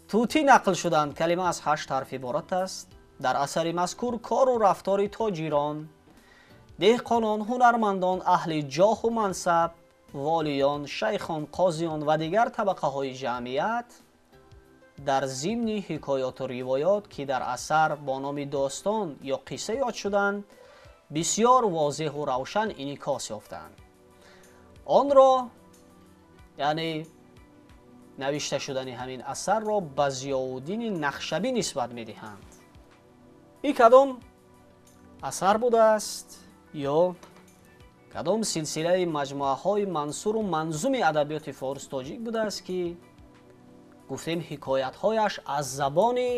тутӣ нақл шуданд. Калима аз 8 ҳарф иборат аст. Дар асари мазкур кору рафтори тоҷирон, деҳқонон, ҳунармандон, аҳли ҷоҳу мансаб, волиён, шайхон, қозиён ва дигар табақаҳои ҷамъият дар зимни ҳикоёту ривоёт ки дар асар бо номи достон ё қисса ёд шуданд, бисёр возеҳу равшан инъикос ёфтанд. Онро, яъне навишта шудани ҳамин асарро ба Зиёуддини Нақшабӣ нисбат медиҳанд. Ин кадом асар будааст ё кадом силсилаи маҷмӯаҳои мансуру манзуми адабиёти форс-тоҷик будааст ки гуфтем ҳикоятҳояш аз забони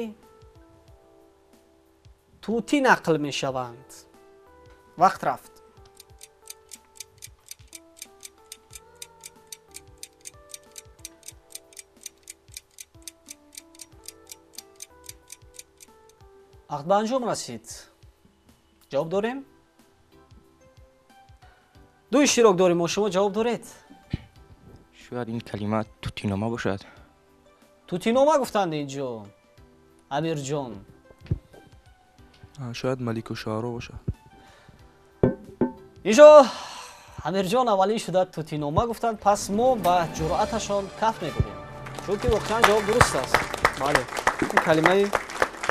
тутӣ нақл мешаванд? Вақт рафт. Вақт ба анҷом расид. Ҷавоб дорем? Ду иштирок дорем, мо шумо ҷавоб доред? Шояд ин калима тутинома бошад. Тутинома гуфтанд инҷо Амирҷон. Шояд Малику Шаро бошад. Инҷо Амирҷон аввалин шуда тутинома гуфтанд, пас мо ба ҷуръаташон каф мекунем, чунки воқеан ҷавоб дуруст аст. Бале, ин калимаи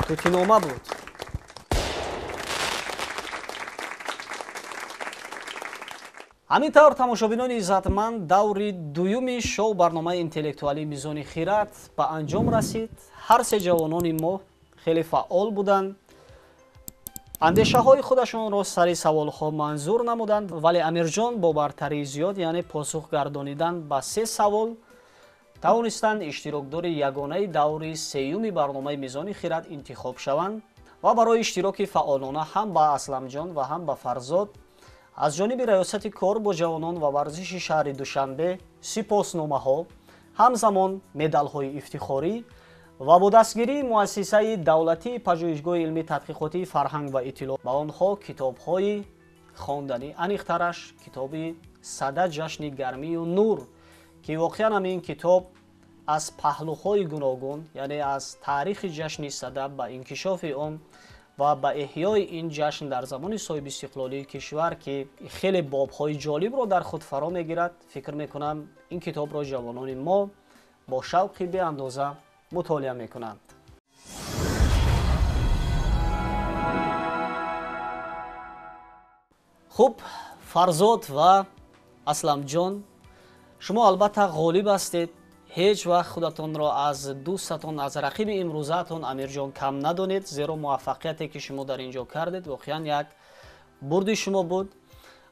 тутинома буд. Ҳамин тавр, тамошобинони иззатманд, даври дуюми шоу барномаи интеллектуалии Мизони хирад ба анҷом расид. Ҳар се ҷавонони мо хеле фаъол буданд, андешаҳои худашонро сари саволҳо манзур намуданд, вале Амирҷон бо бартарии зиёд, яъне посух гардонидан ба се савол, тавонистанд иштирокдори ягонаи даври сеюми барномаи Мизони хирад интихоб шаванд ва барои иштироки фаъолона ҳам ба Асламҷон ва ҳам ба Фарзод аз ҷониби Раёсати кор бо ҷавонон ва варзиши шаҳри Душанбе сипосномаҳо, ҳамзамон медалҳои ифтихорӣ ва бо дастгирии муассисаи давлатии пажӯҳишгоҳи илмии тадқиқотии фарҳанг ва иттилоъ ба онҳо китобҳои хонданӣ, аниқтараш китоби «Сада ҷашни гармию нур», ки воқеан ҳам ин китоб аз паҳлӯҳои гуногун, яъне аз таърихи ҷашни Сада ба инкишофи он ва ба эҳёи ин ҷашн дар замони соҳибистиқлолии кишвар, ки хеле бобҳои ҷолибро дар худ фаро мегирад, фикр мекунам ин китобро ҷавонони мо бо шавқи беандоза мутолиа мекунанд. Хуб, Фарзод ва Асламҷон, шумо албатта ғолиб ҳастед. Ҳеҷ вақт худатонро аз дӯстатон, аз рақиби имрӯзаатон Амирҷон кам надонед, зеро муваффақияте ки шумо дар ин ҷо кардед воқеан як бурди шумо буд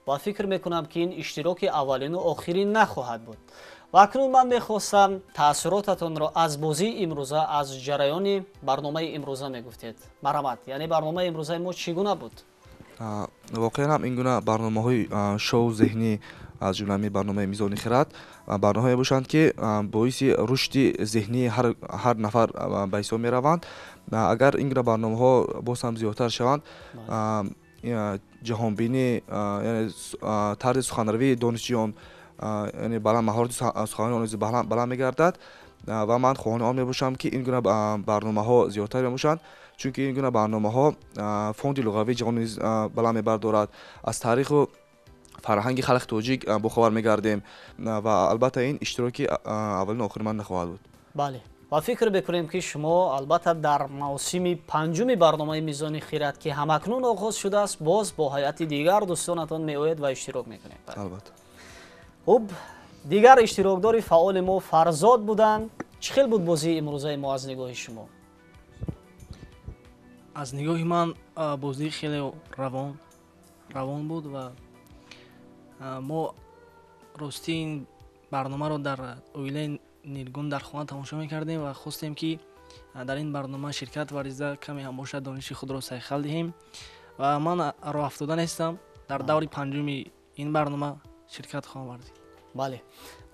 ва фикр мекунам ки ин иштироки аввалину охирин нахоҳад буд. Ва акнун ман мехостам таассуротатонро аз бозии имрӯза, аз ҷараёни барномаи имрӯза мегуфтед. Марҳамат, яъне барномаи имрӯзаи мо чӣ гуна буд? Воқеан ҳам ин гуна барномаҳои шоу зеҳнӣ, аз ҷумла ҳамин барномаи Мизони хирад, барномаҳое бошанд, ки боиси рушди зеҳнии ҳар нафар ба ҳисоб мераванд. Агар ин гуна барномаҳо боз ҳам зиёдтар шаванд, ҷаҳонбинӣ, яъне тарзи суханравии донишҷӯён, яъне баланд, маҳорати суханронии онҳо баланд мегардад ва ман хоҳони он мебошам, ки ин гуна барномаҳо зиёдтар мебошанд, чунки ин гуна барномаҳо фонди луғавии ҷаҳон низ баланд мебардорад, аз таъриху фарҳанги халқи тоҷик бохабар мегардем ва албатта ин иштироки аввалину охири ман нахоҳад буд. Бале, ва фикр мекунем, ки шумо албатта дар мавсими панҷуми барномаи Мизони хирад, ки ҳамакнун оғоз шудааст, боз бо ҳайати дигар дӯстонатон меоед ва иштирок мекунед. Албатта. Хуб, дигар иштирокдори фаъоли мо Фарзод буданд. Чӣ хел буд бозии имрӯзаи мо аз нигоҳи шумо? Аз нигоҳи ман бозӣ хеле равон буд ва мо ростӣ ин барномаро дар оилаи Нилгун дар хона тамошо мекардем ва хостем, ки дар ин барнома ширкат варзида, каме ҳам бошад, дониши худро сайқал диҳем ва ман роҳафтода нестам, дар даври панҷуми ин барнома ширкат хоҳам варзид. Бале,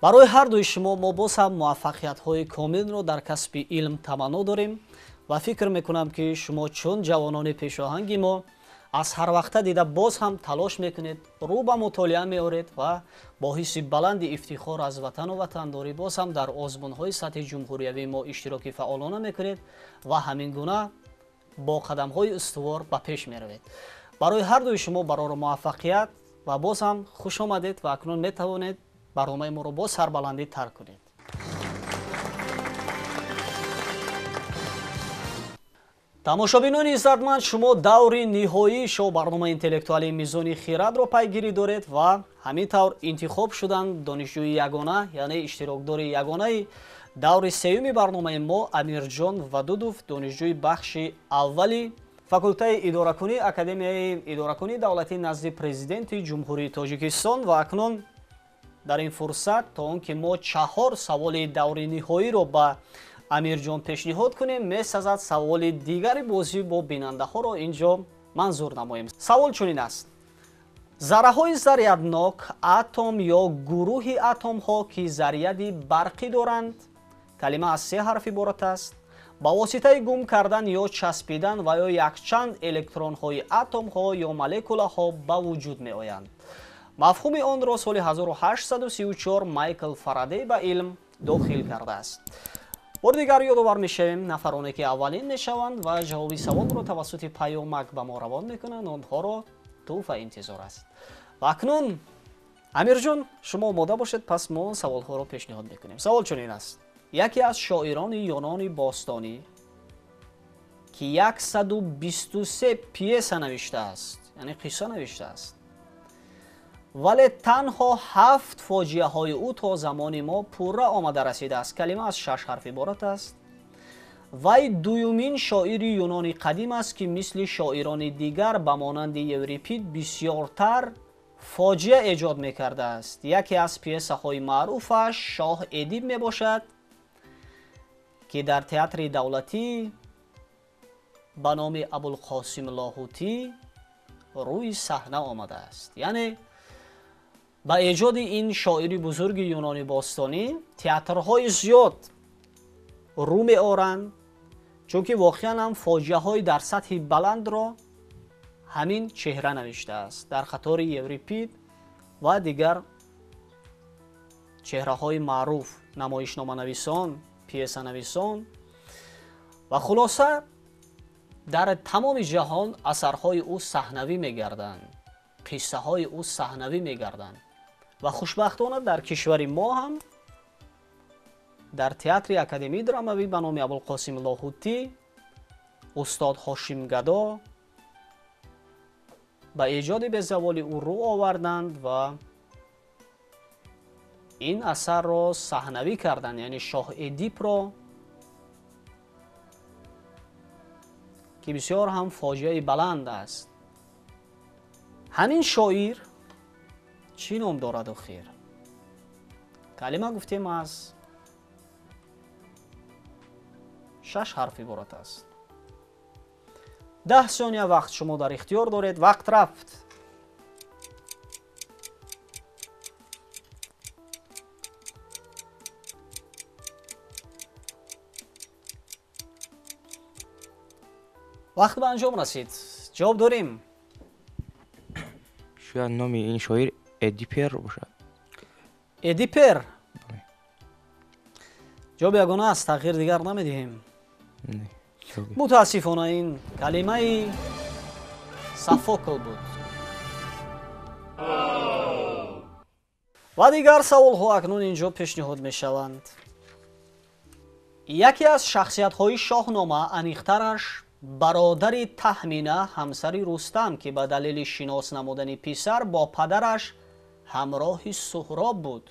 барои ҳар дуи шумо мо боз ҳам муваффақиятҳои комилро дар касби илм таманно дорем ва фикр мекунам, ки шумо чун ҷавонони пешоҳанги мо аз ҳар вақта дида боз ҳам талош мекунед, рӯ ба мутолиа меоред ва бо ҳисси баланди ифтихор аз ватану ватандорӣ боз ҳам дар озмунҳои сатҳи ҷумҳуриявии мо иштироки фаъолона мекунед ва ҳамин гуна бо қадамҳои устувор ба пеш меравед. Барои ҳар дуи шумо барору муваффақият ва боз ҳам хуш омадед ва акнун метавонед барномаи моро бо сарбаландӣ тарк кунед. Тамошобинони иззатманд, шумо даври ниҳоии шоу барномаи интеллектуалии Мизони хирадро пайгирӣ доред ва ҳамин тавр интихоб шуданд донишҷӯи ягона, яъне иштирокдори ягонаи даври сеюми барномаи мо Амирҷон Вадудов, донишҷӯи бахши аввали факултаи идоракунӣ Академияи идоракунии давлатӣ назди Президенти Ҷумҳурии Тоҷикистон. Ва акнун дар ин фурсат, то он ки мо чаҳор саволи даври ниҳоиро ба Амирҷон пешниҳод кунем, месазад саволи дигари бозӣ бо бинандаҳоро ин ҷо манзур намоем. Савол чунин аст: зарраҳои заряднок, атом ё гурӯҳи атомҳо, ки заряди барқӣ доранд, калима аз се ҳарф иборат аст, ба воситаи гум кардан ё часпидан ва ё якчанд электронҳои атомҳо ё молекулаҳо ба вуҷуд меоянд. Мафҳуми онро соли 1834 Майкл Фарадей ба илм дохил кардааст. Бори дигар ёдовар мешавем, нафароне ки аввалин мешаванд ва ҷавоби саволро тавассути паёмак ба мо равон мекунанд, онҳоро тӯҳфа интизор аст. Ва акнун, Амирҷон, шумо омода бошед, пас мо саволҳоро пешниҳод мекунем. Савол чунин аст: яке аз шоирони юнони бостонӣ, ки 123 пьеса навиштааст, яъне қисса навиштааст, Вале танҳо 7 фоҷиаҳои ӯ то замони мо пурра омада расидааст. Калима аз 6 ҳарф иборат аст. Вай дуюмин шоири юнони қадим аст, ки мисли шоирони дигар ба монанди Еврипид бисёртар фоҷиа эҷод мекардааст. Яке аз пьесаҳои маъруфаш «Шоҳ Эдип» мебошад, ки дар театри давлатӣ ба номи Абулқосим Лоҳутӣ рӯи саҳна омадааст. Яъне ба эҷоди ин шоири бузурги юнони бостонӣ театрҳои зиёд рӯ меоранд, чунки воқеан ҳам фоҷиаҳои дар сатҳи баландро ҳамин чеҳра навиштааст, дар қатори Еврипид ва дигар чеҳраҳои маъруф, намоишноманависон, пьесанависон. Ва хулоса дар тамоми ҷаҳон асарҳои ӯ саҳнавӣ мегарданд, қиссаҳои ӯ саҳнавӣ мегарданд. Ва хушбахтона дар кишвари мо ҳам дар театри академии драмавӣ ба номи Абулқосим Лоҳутӣ устод Ҳошим Гадо ба эҷоди безаволи ӯ рӯ оварданд ва ин асарро саҳнавӣ карданд, яъне Шоҳ Эдипро, ки бисёр ҳам фоҷиаи баланд аст. Ҳамин шоир чӣ ном дорад охир? Калима гуфтем аз 6 ҳарф иборат аст. 10 сония вақт шумо дар ихтиёр доред. Вақт рафт. Вақт ба анҷом расид. Ҷавоб дорем. Шояд номи ин шоир Эдипер бошад. Эдипер. Ҷавоб ягона аст, тағйир дигар намедиҳем. Мутаассифона ин калимаи Софокл буд. Ва дигар саволҳо акнун инҷо пешниҳод мешаванд. Яке аз шахсиятҳои Шоҳнома, аниқтараш бародари Таҳмина, ҳамсари Рустам, ки ба далели шинос намудани писар бо падараш ҳамроҳи Суҳроб буд,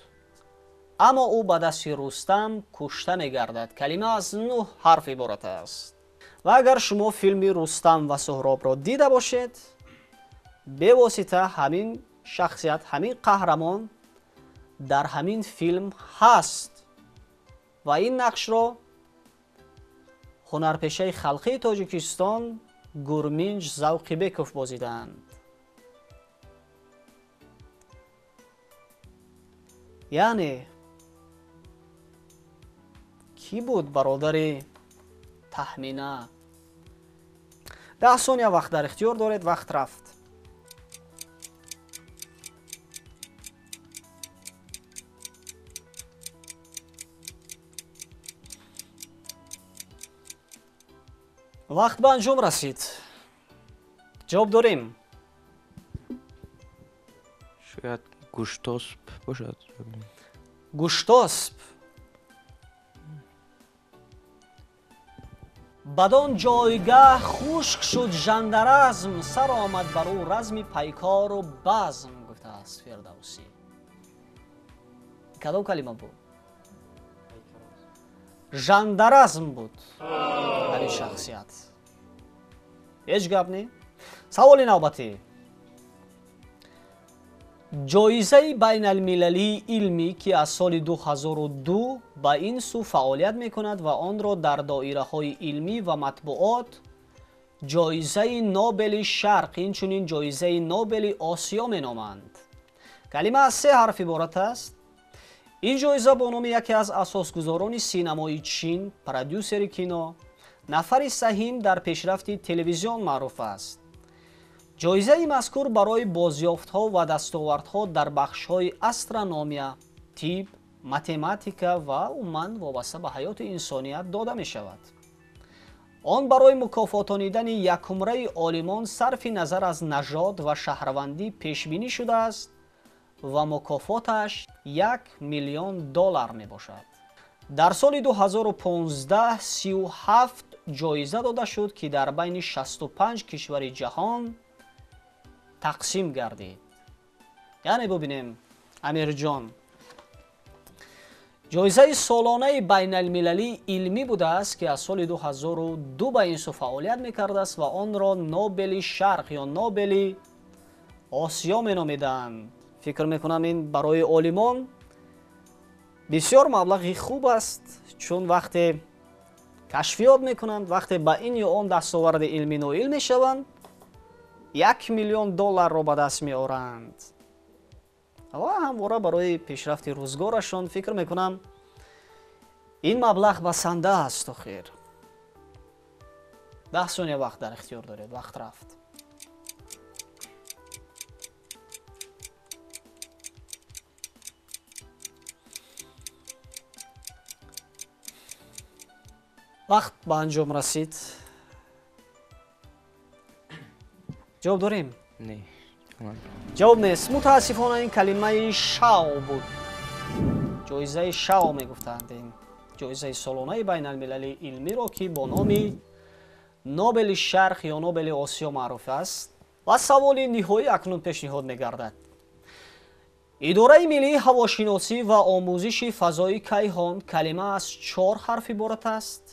аммо ӯ ба дасти Рустам кушта мегардад. Калима аз 9 ҳарф иборат аст. Ва агар шумо филми Рустам ва Суҳробро дида бошед, бевосита ҳамин шахсият, ҳамин қаҳрамон дар ҳамин филм ҳаст ва ин нақшро ҳунарпешаи халқии Тоҷикистон Гурминҷ Завқибеков бозидаанд. Яъне кӣ буд бародари Таҳмина? 10 сония вақт дар ихтиёр доред. Вақт рафт. Вақт ба анҷом расид. Ҷавоб дорем. Шояд Гуштосп бошад. Гуштосп. Бадон ҷойгаҳ хушк шуд жандаразм, сар омад бар ӯ разми пайкору базм, гуфтааст Фирдавсӣ. Кадом калима буд? Жандаразм буд ҳамин шахсият. Ҳеҷ гап не. Саволи навбатӣ. Ҷоизаи байналмилалии илмӣ, ки аз соли 2002 ба ин сӯ фаъолият мекунад ва онро дар доираҳои илмӣ ва матбуот ҷоизаи Нобели Шарқ, инчунин ҷоизаи Нобели Осиё меноманд. Калима аз 3 ҳарф иборат аст. Ин ҷоиза бо номи яке аз асосгузорони синамои Чин, продюсери кино, нафари саҳим дар пешрафти телевизион маъруф аст. Ҷоизаи мазкур барои бозёфтҳо ва дастовардҳо дар бахшҳои астрономия, тиб, математика ва умуман вобаста ба ҳаёти инсоният дода мешавад. Он барои мукофотонидани якумраи олимон сарфи назар аз нажод ва шаҳрвандӣ пешбинӣ шудааст ва мукофоташ $1 миллион мебошад. Дар соли 2015 37 ҷоиза дода шуд, ки дар байни 65 кишвари ҷаҳон тақсим гардид. Яъне бубинем, Амирҷон, ҷоизаи солонаи байналмилалии илмӣ будааст, ки аз соли 2002 ба ин сӯ фаъолият мекардааст ва онро Нобели Шарқ ё Нобели Осиё меномиданд. Фикр мекунам, ин барои олимон бисёр маблағи хуб аст, чун вақте кашфиёт мекунанд, вақте ба ин ё он дастоварди илмӣ ноил мешаванд, 1 миллион долларро ба даст меоранд ва ҳамвора барои пешрафти рӯзгорашон, фикр мекунам, ин маблағ басанда аст. Охир 10 сония вақт дар ихтиёр доред. Вақт рафт. Вақт ба анҷом расид. Ҷавоб дорем? Не. Ҷавоб нест. Мутаассифона, ин калимаи шао буд. Ҷоизаи шао мегуфтанд ин ҷоизаи солонаи байналмилалии илмиро, ки бо номи Нобели Шарқ ё Нобели Осиё маъруф аст. Ва саволи ниҳоӣ акнун пешниҳод мегардад. Идораи миллии ҳавошиносӣ ва омӯзиши фазои кайҳон калима аз 4 ҳарф иборат аст.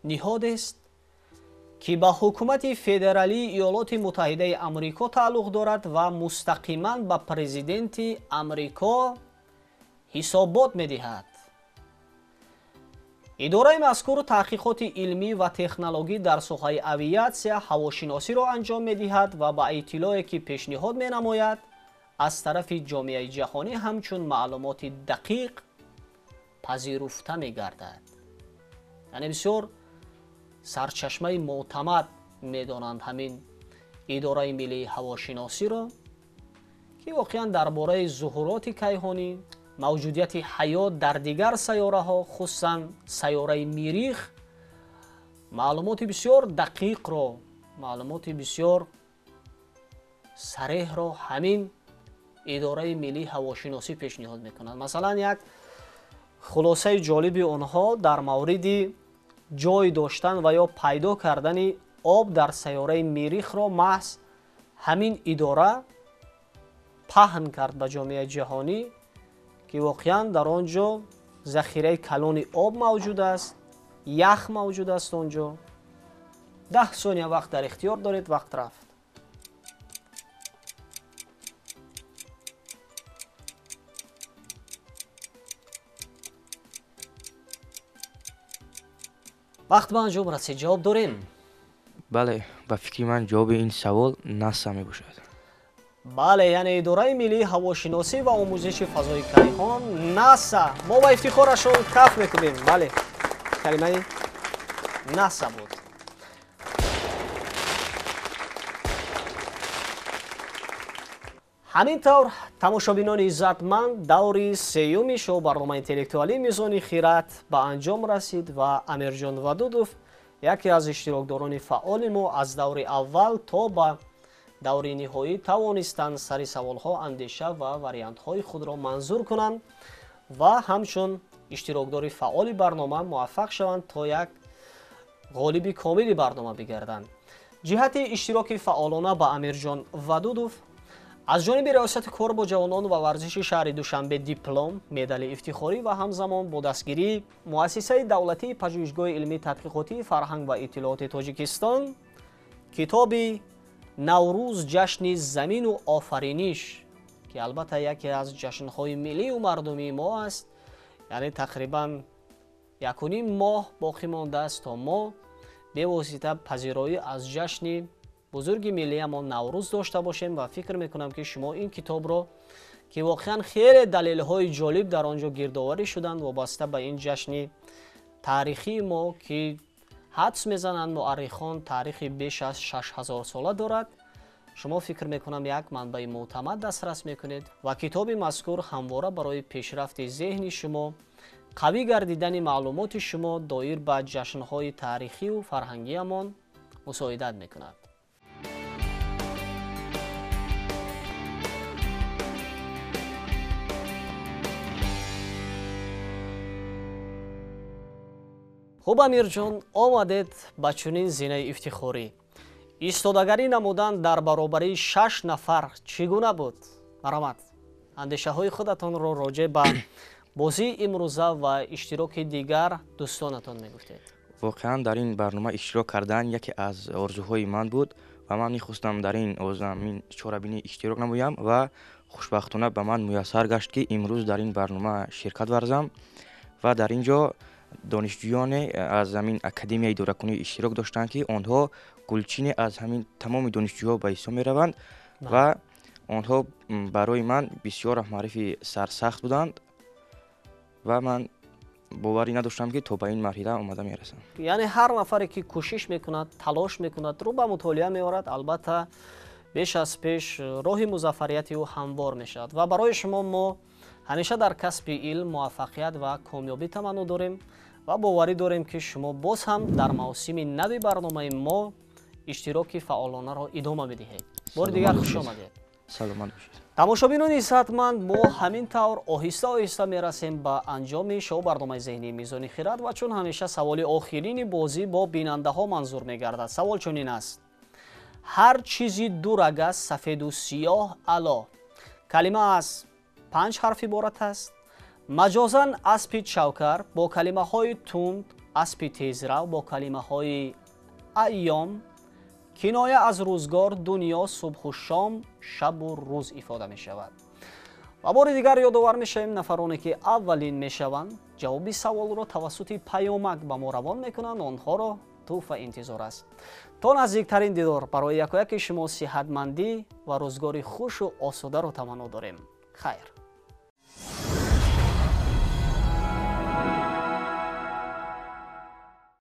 Ниҳодест, ки ба ҳукумати федералии Иёлоти Муттаҳидаи Амрико тааллуқ дорад ва мустақиман ба президенти Амрико ҳисобот медиҳад. Идораи мазкур таҳқиқоти илмӣ ва технологӣ дар соҳаи авиатсия, ҳавошиносиро анҷом медиҳад ва ба иттилоъе, ки пешниҳод менамояд, аз тарафи ҷомеаи ҷаҳонӣ ҳамчун маълумоти дақиқ пазируфта мегардад. Яъне бисёр сарчашмаи мӯътамад медонанд ҳамин идораи миллии ҳавошиносиро, ки воқеан дар бораи зуҳуроти кайҳонӣ, мавҷудияти ҳаёт дар дигар сайёраҳо, хусусан сайёраи Мирих, маълумоти бисёр дақиқро, маълумоти бисёр сареҳро ҳамин идораи миллии ҳавошиносӣ пешниҳод мекунад. Масалан, як хулосаи ҷолиби онҳо дар мавриди ҷой доштан ва ё пайдо кардани об дар сайёраи Мирихро маҳз ҳамин идора паҳн кард ба ҷомеаи ҷаҳонӣ, ки воқеан дар он ҷо захираи калони об мавҷуд аст, ях мавҷуд аст он ҷо. 10 сония вақт дар ихтиёр доред. Вақт рафт. Вақт ба анҷом расид. Ҷавоб дорем? Бале, ба фикри ман ҷавоби ин савол НАСА мебошад. Бале, яъне идораи миллии ҳавошиносӣ ва омӯзиши фазои кайҳон, НАСА. Мо ба ифтихорашон каф мекунем. Бале, калимаи НАСА буд. Ҳамин тавр, тамошобинони иззатманд, даври сеюми шоу барномаи интеллектуалӣ «Мизони хират» ба анҷом расид ва Амирҷон Вадудов, яке аз иштирокдорони фаъоли мо, аз даври аввал то ба даври ниҳоӣ тавонистанд сари саволҳо андеша ва вариантҳои худро манзур кунанд ва ҳамчун иштирокдори фаъоли барнома муваффақ шаванд то як ғолиби комили барнома бигарданд. Ҷиҳати иштироки фаъолона ба Амирҷон Вадудов аз ҷониби Раёсати кор бо ҷавонон ва варзиши шаҳри Душанбе диплом, медали ифтихорӣ ва ҳамзамон бо дастгирии Муассисаи давлатии пажӯҳишгоҳи илмии тадқиқотии фарҳанг ва иттилооти Тоҷикистон китоби «Наврӯз ҷашни замину офариниш», ки албатта яке аз ҷашнҳои миллию мардумии мо аст, яъне тақрибан 1,5 моҳ боқӣ мондааст то мо бевосита пазироӣ аз ҷашни бузурги миллиямон Наврӯз дошта бошем ва фикр мекунам, ки шумо ин китобро, ки воқеан хеле далелҳои ҷолиб дар он ҷо гирдоварӣ шуданд вобаста ба ин ҷашни таърихии мо, ки ҳадс мезананд муаррихон таърихи беш аз 6000 сола дорад, шумо фикр мекунам як манбаи мӯътамад дастрас мекунед ва китоби мазкур ҳамвора барои пешрафти зеҳни шумо, қавӣ гардидани маълумоти шумо доир ба ҷашнҳои таърихию фарҳангиямон мусоидат мекунад. Хуб, Амирҷон, омадед ба чунин зинаи ифтихорӣ. Истодагарӣ намудан дар баробарии 6 нафар чӣ гуна буд? Марҳамат. Андешаҳои худатонро роҷеъ ба бозии имрӯза ва иштироки дигар дӯстонатон мегуфтед. Воқеан дар ин барнома иштирок кардан яке аз орзуҳои ман буд ва ман мехостам дар ин чорабинӣ иштирок намоям ва хушбахтона ба ман муяссар гашт, ки имрӯз дар ин барнома ширкат варзам ва дар ин ҷо донишҷӯёне аз ҳамин академияи идоракунӣ иштирок доштанд, ки онҳо гулчине аз ҳамин тамоми донишҷӯҳо ба ҳисоб мераванд ва онҳо барои ман бисёр маърифи сарсахт буданд ва ман боварӣ надоштам, ки то ба ин марҳила омада мерасам. Яъне ҳар нафаре ки кӯшиш мекунад, талош мекунад, рӯ ба мутолиа меорад, албатта беш аз пеш роҳи музаффарияти ӯ ҳамвор мешавад. Ва барои шумо мо ҳамеша дар касби илм муваффақият ва комёбӣ таманно дорем ва боварӣ дорем, ки шумо боз ҳам дар мавсими нави барномаи мо иштироки фаъолонаро идома медиҳед. Бори дигар хуш омадед. Саломат бошед. Тамошобинони сиҳатманд, мо ҳамин тавр оҳиста оҳиста мерасем ба анҷоми шоу барномаи зеҳнии Мизони хирад ва чун ҳамеша саволи охирини бозӣ бо бинандаҳо манзур мегардад. Савол чунин аст: ҳар чизи ду раг аст, сафеду сиёҳ ало. Калима аз 5 ҳарф иборат аст. Маҷозан аспи чавкар бо калимаҳои тунд, аспи тезрав бо калимаҳои айём, киноя аз рӯзгор, дунё, субҳу шом, шабу рӯз ифода мешавад. Ва бори дигар ёдовар мешавем, нафароне ки аввалин мешаванд, ҷавоби саволро тавассути паёмак ба мо равон мекунанд, онҳоро тӯҳфа интизор аст. То наздиктарин дидор барои якояки шумо сиҳатмандӣ ва рӯзгори хушу осударо таманно дорем. Хайр.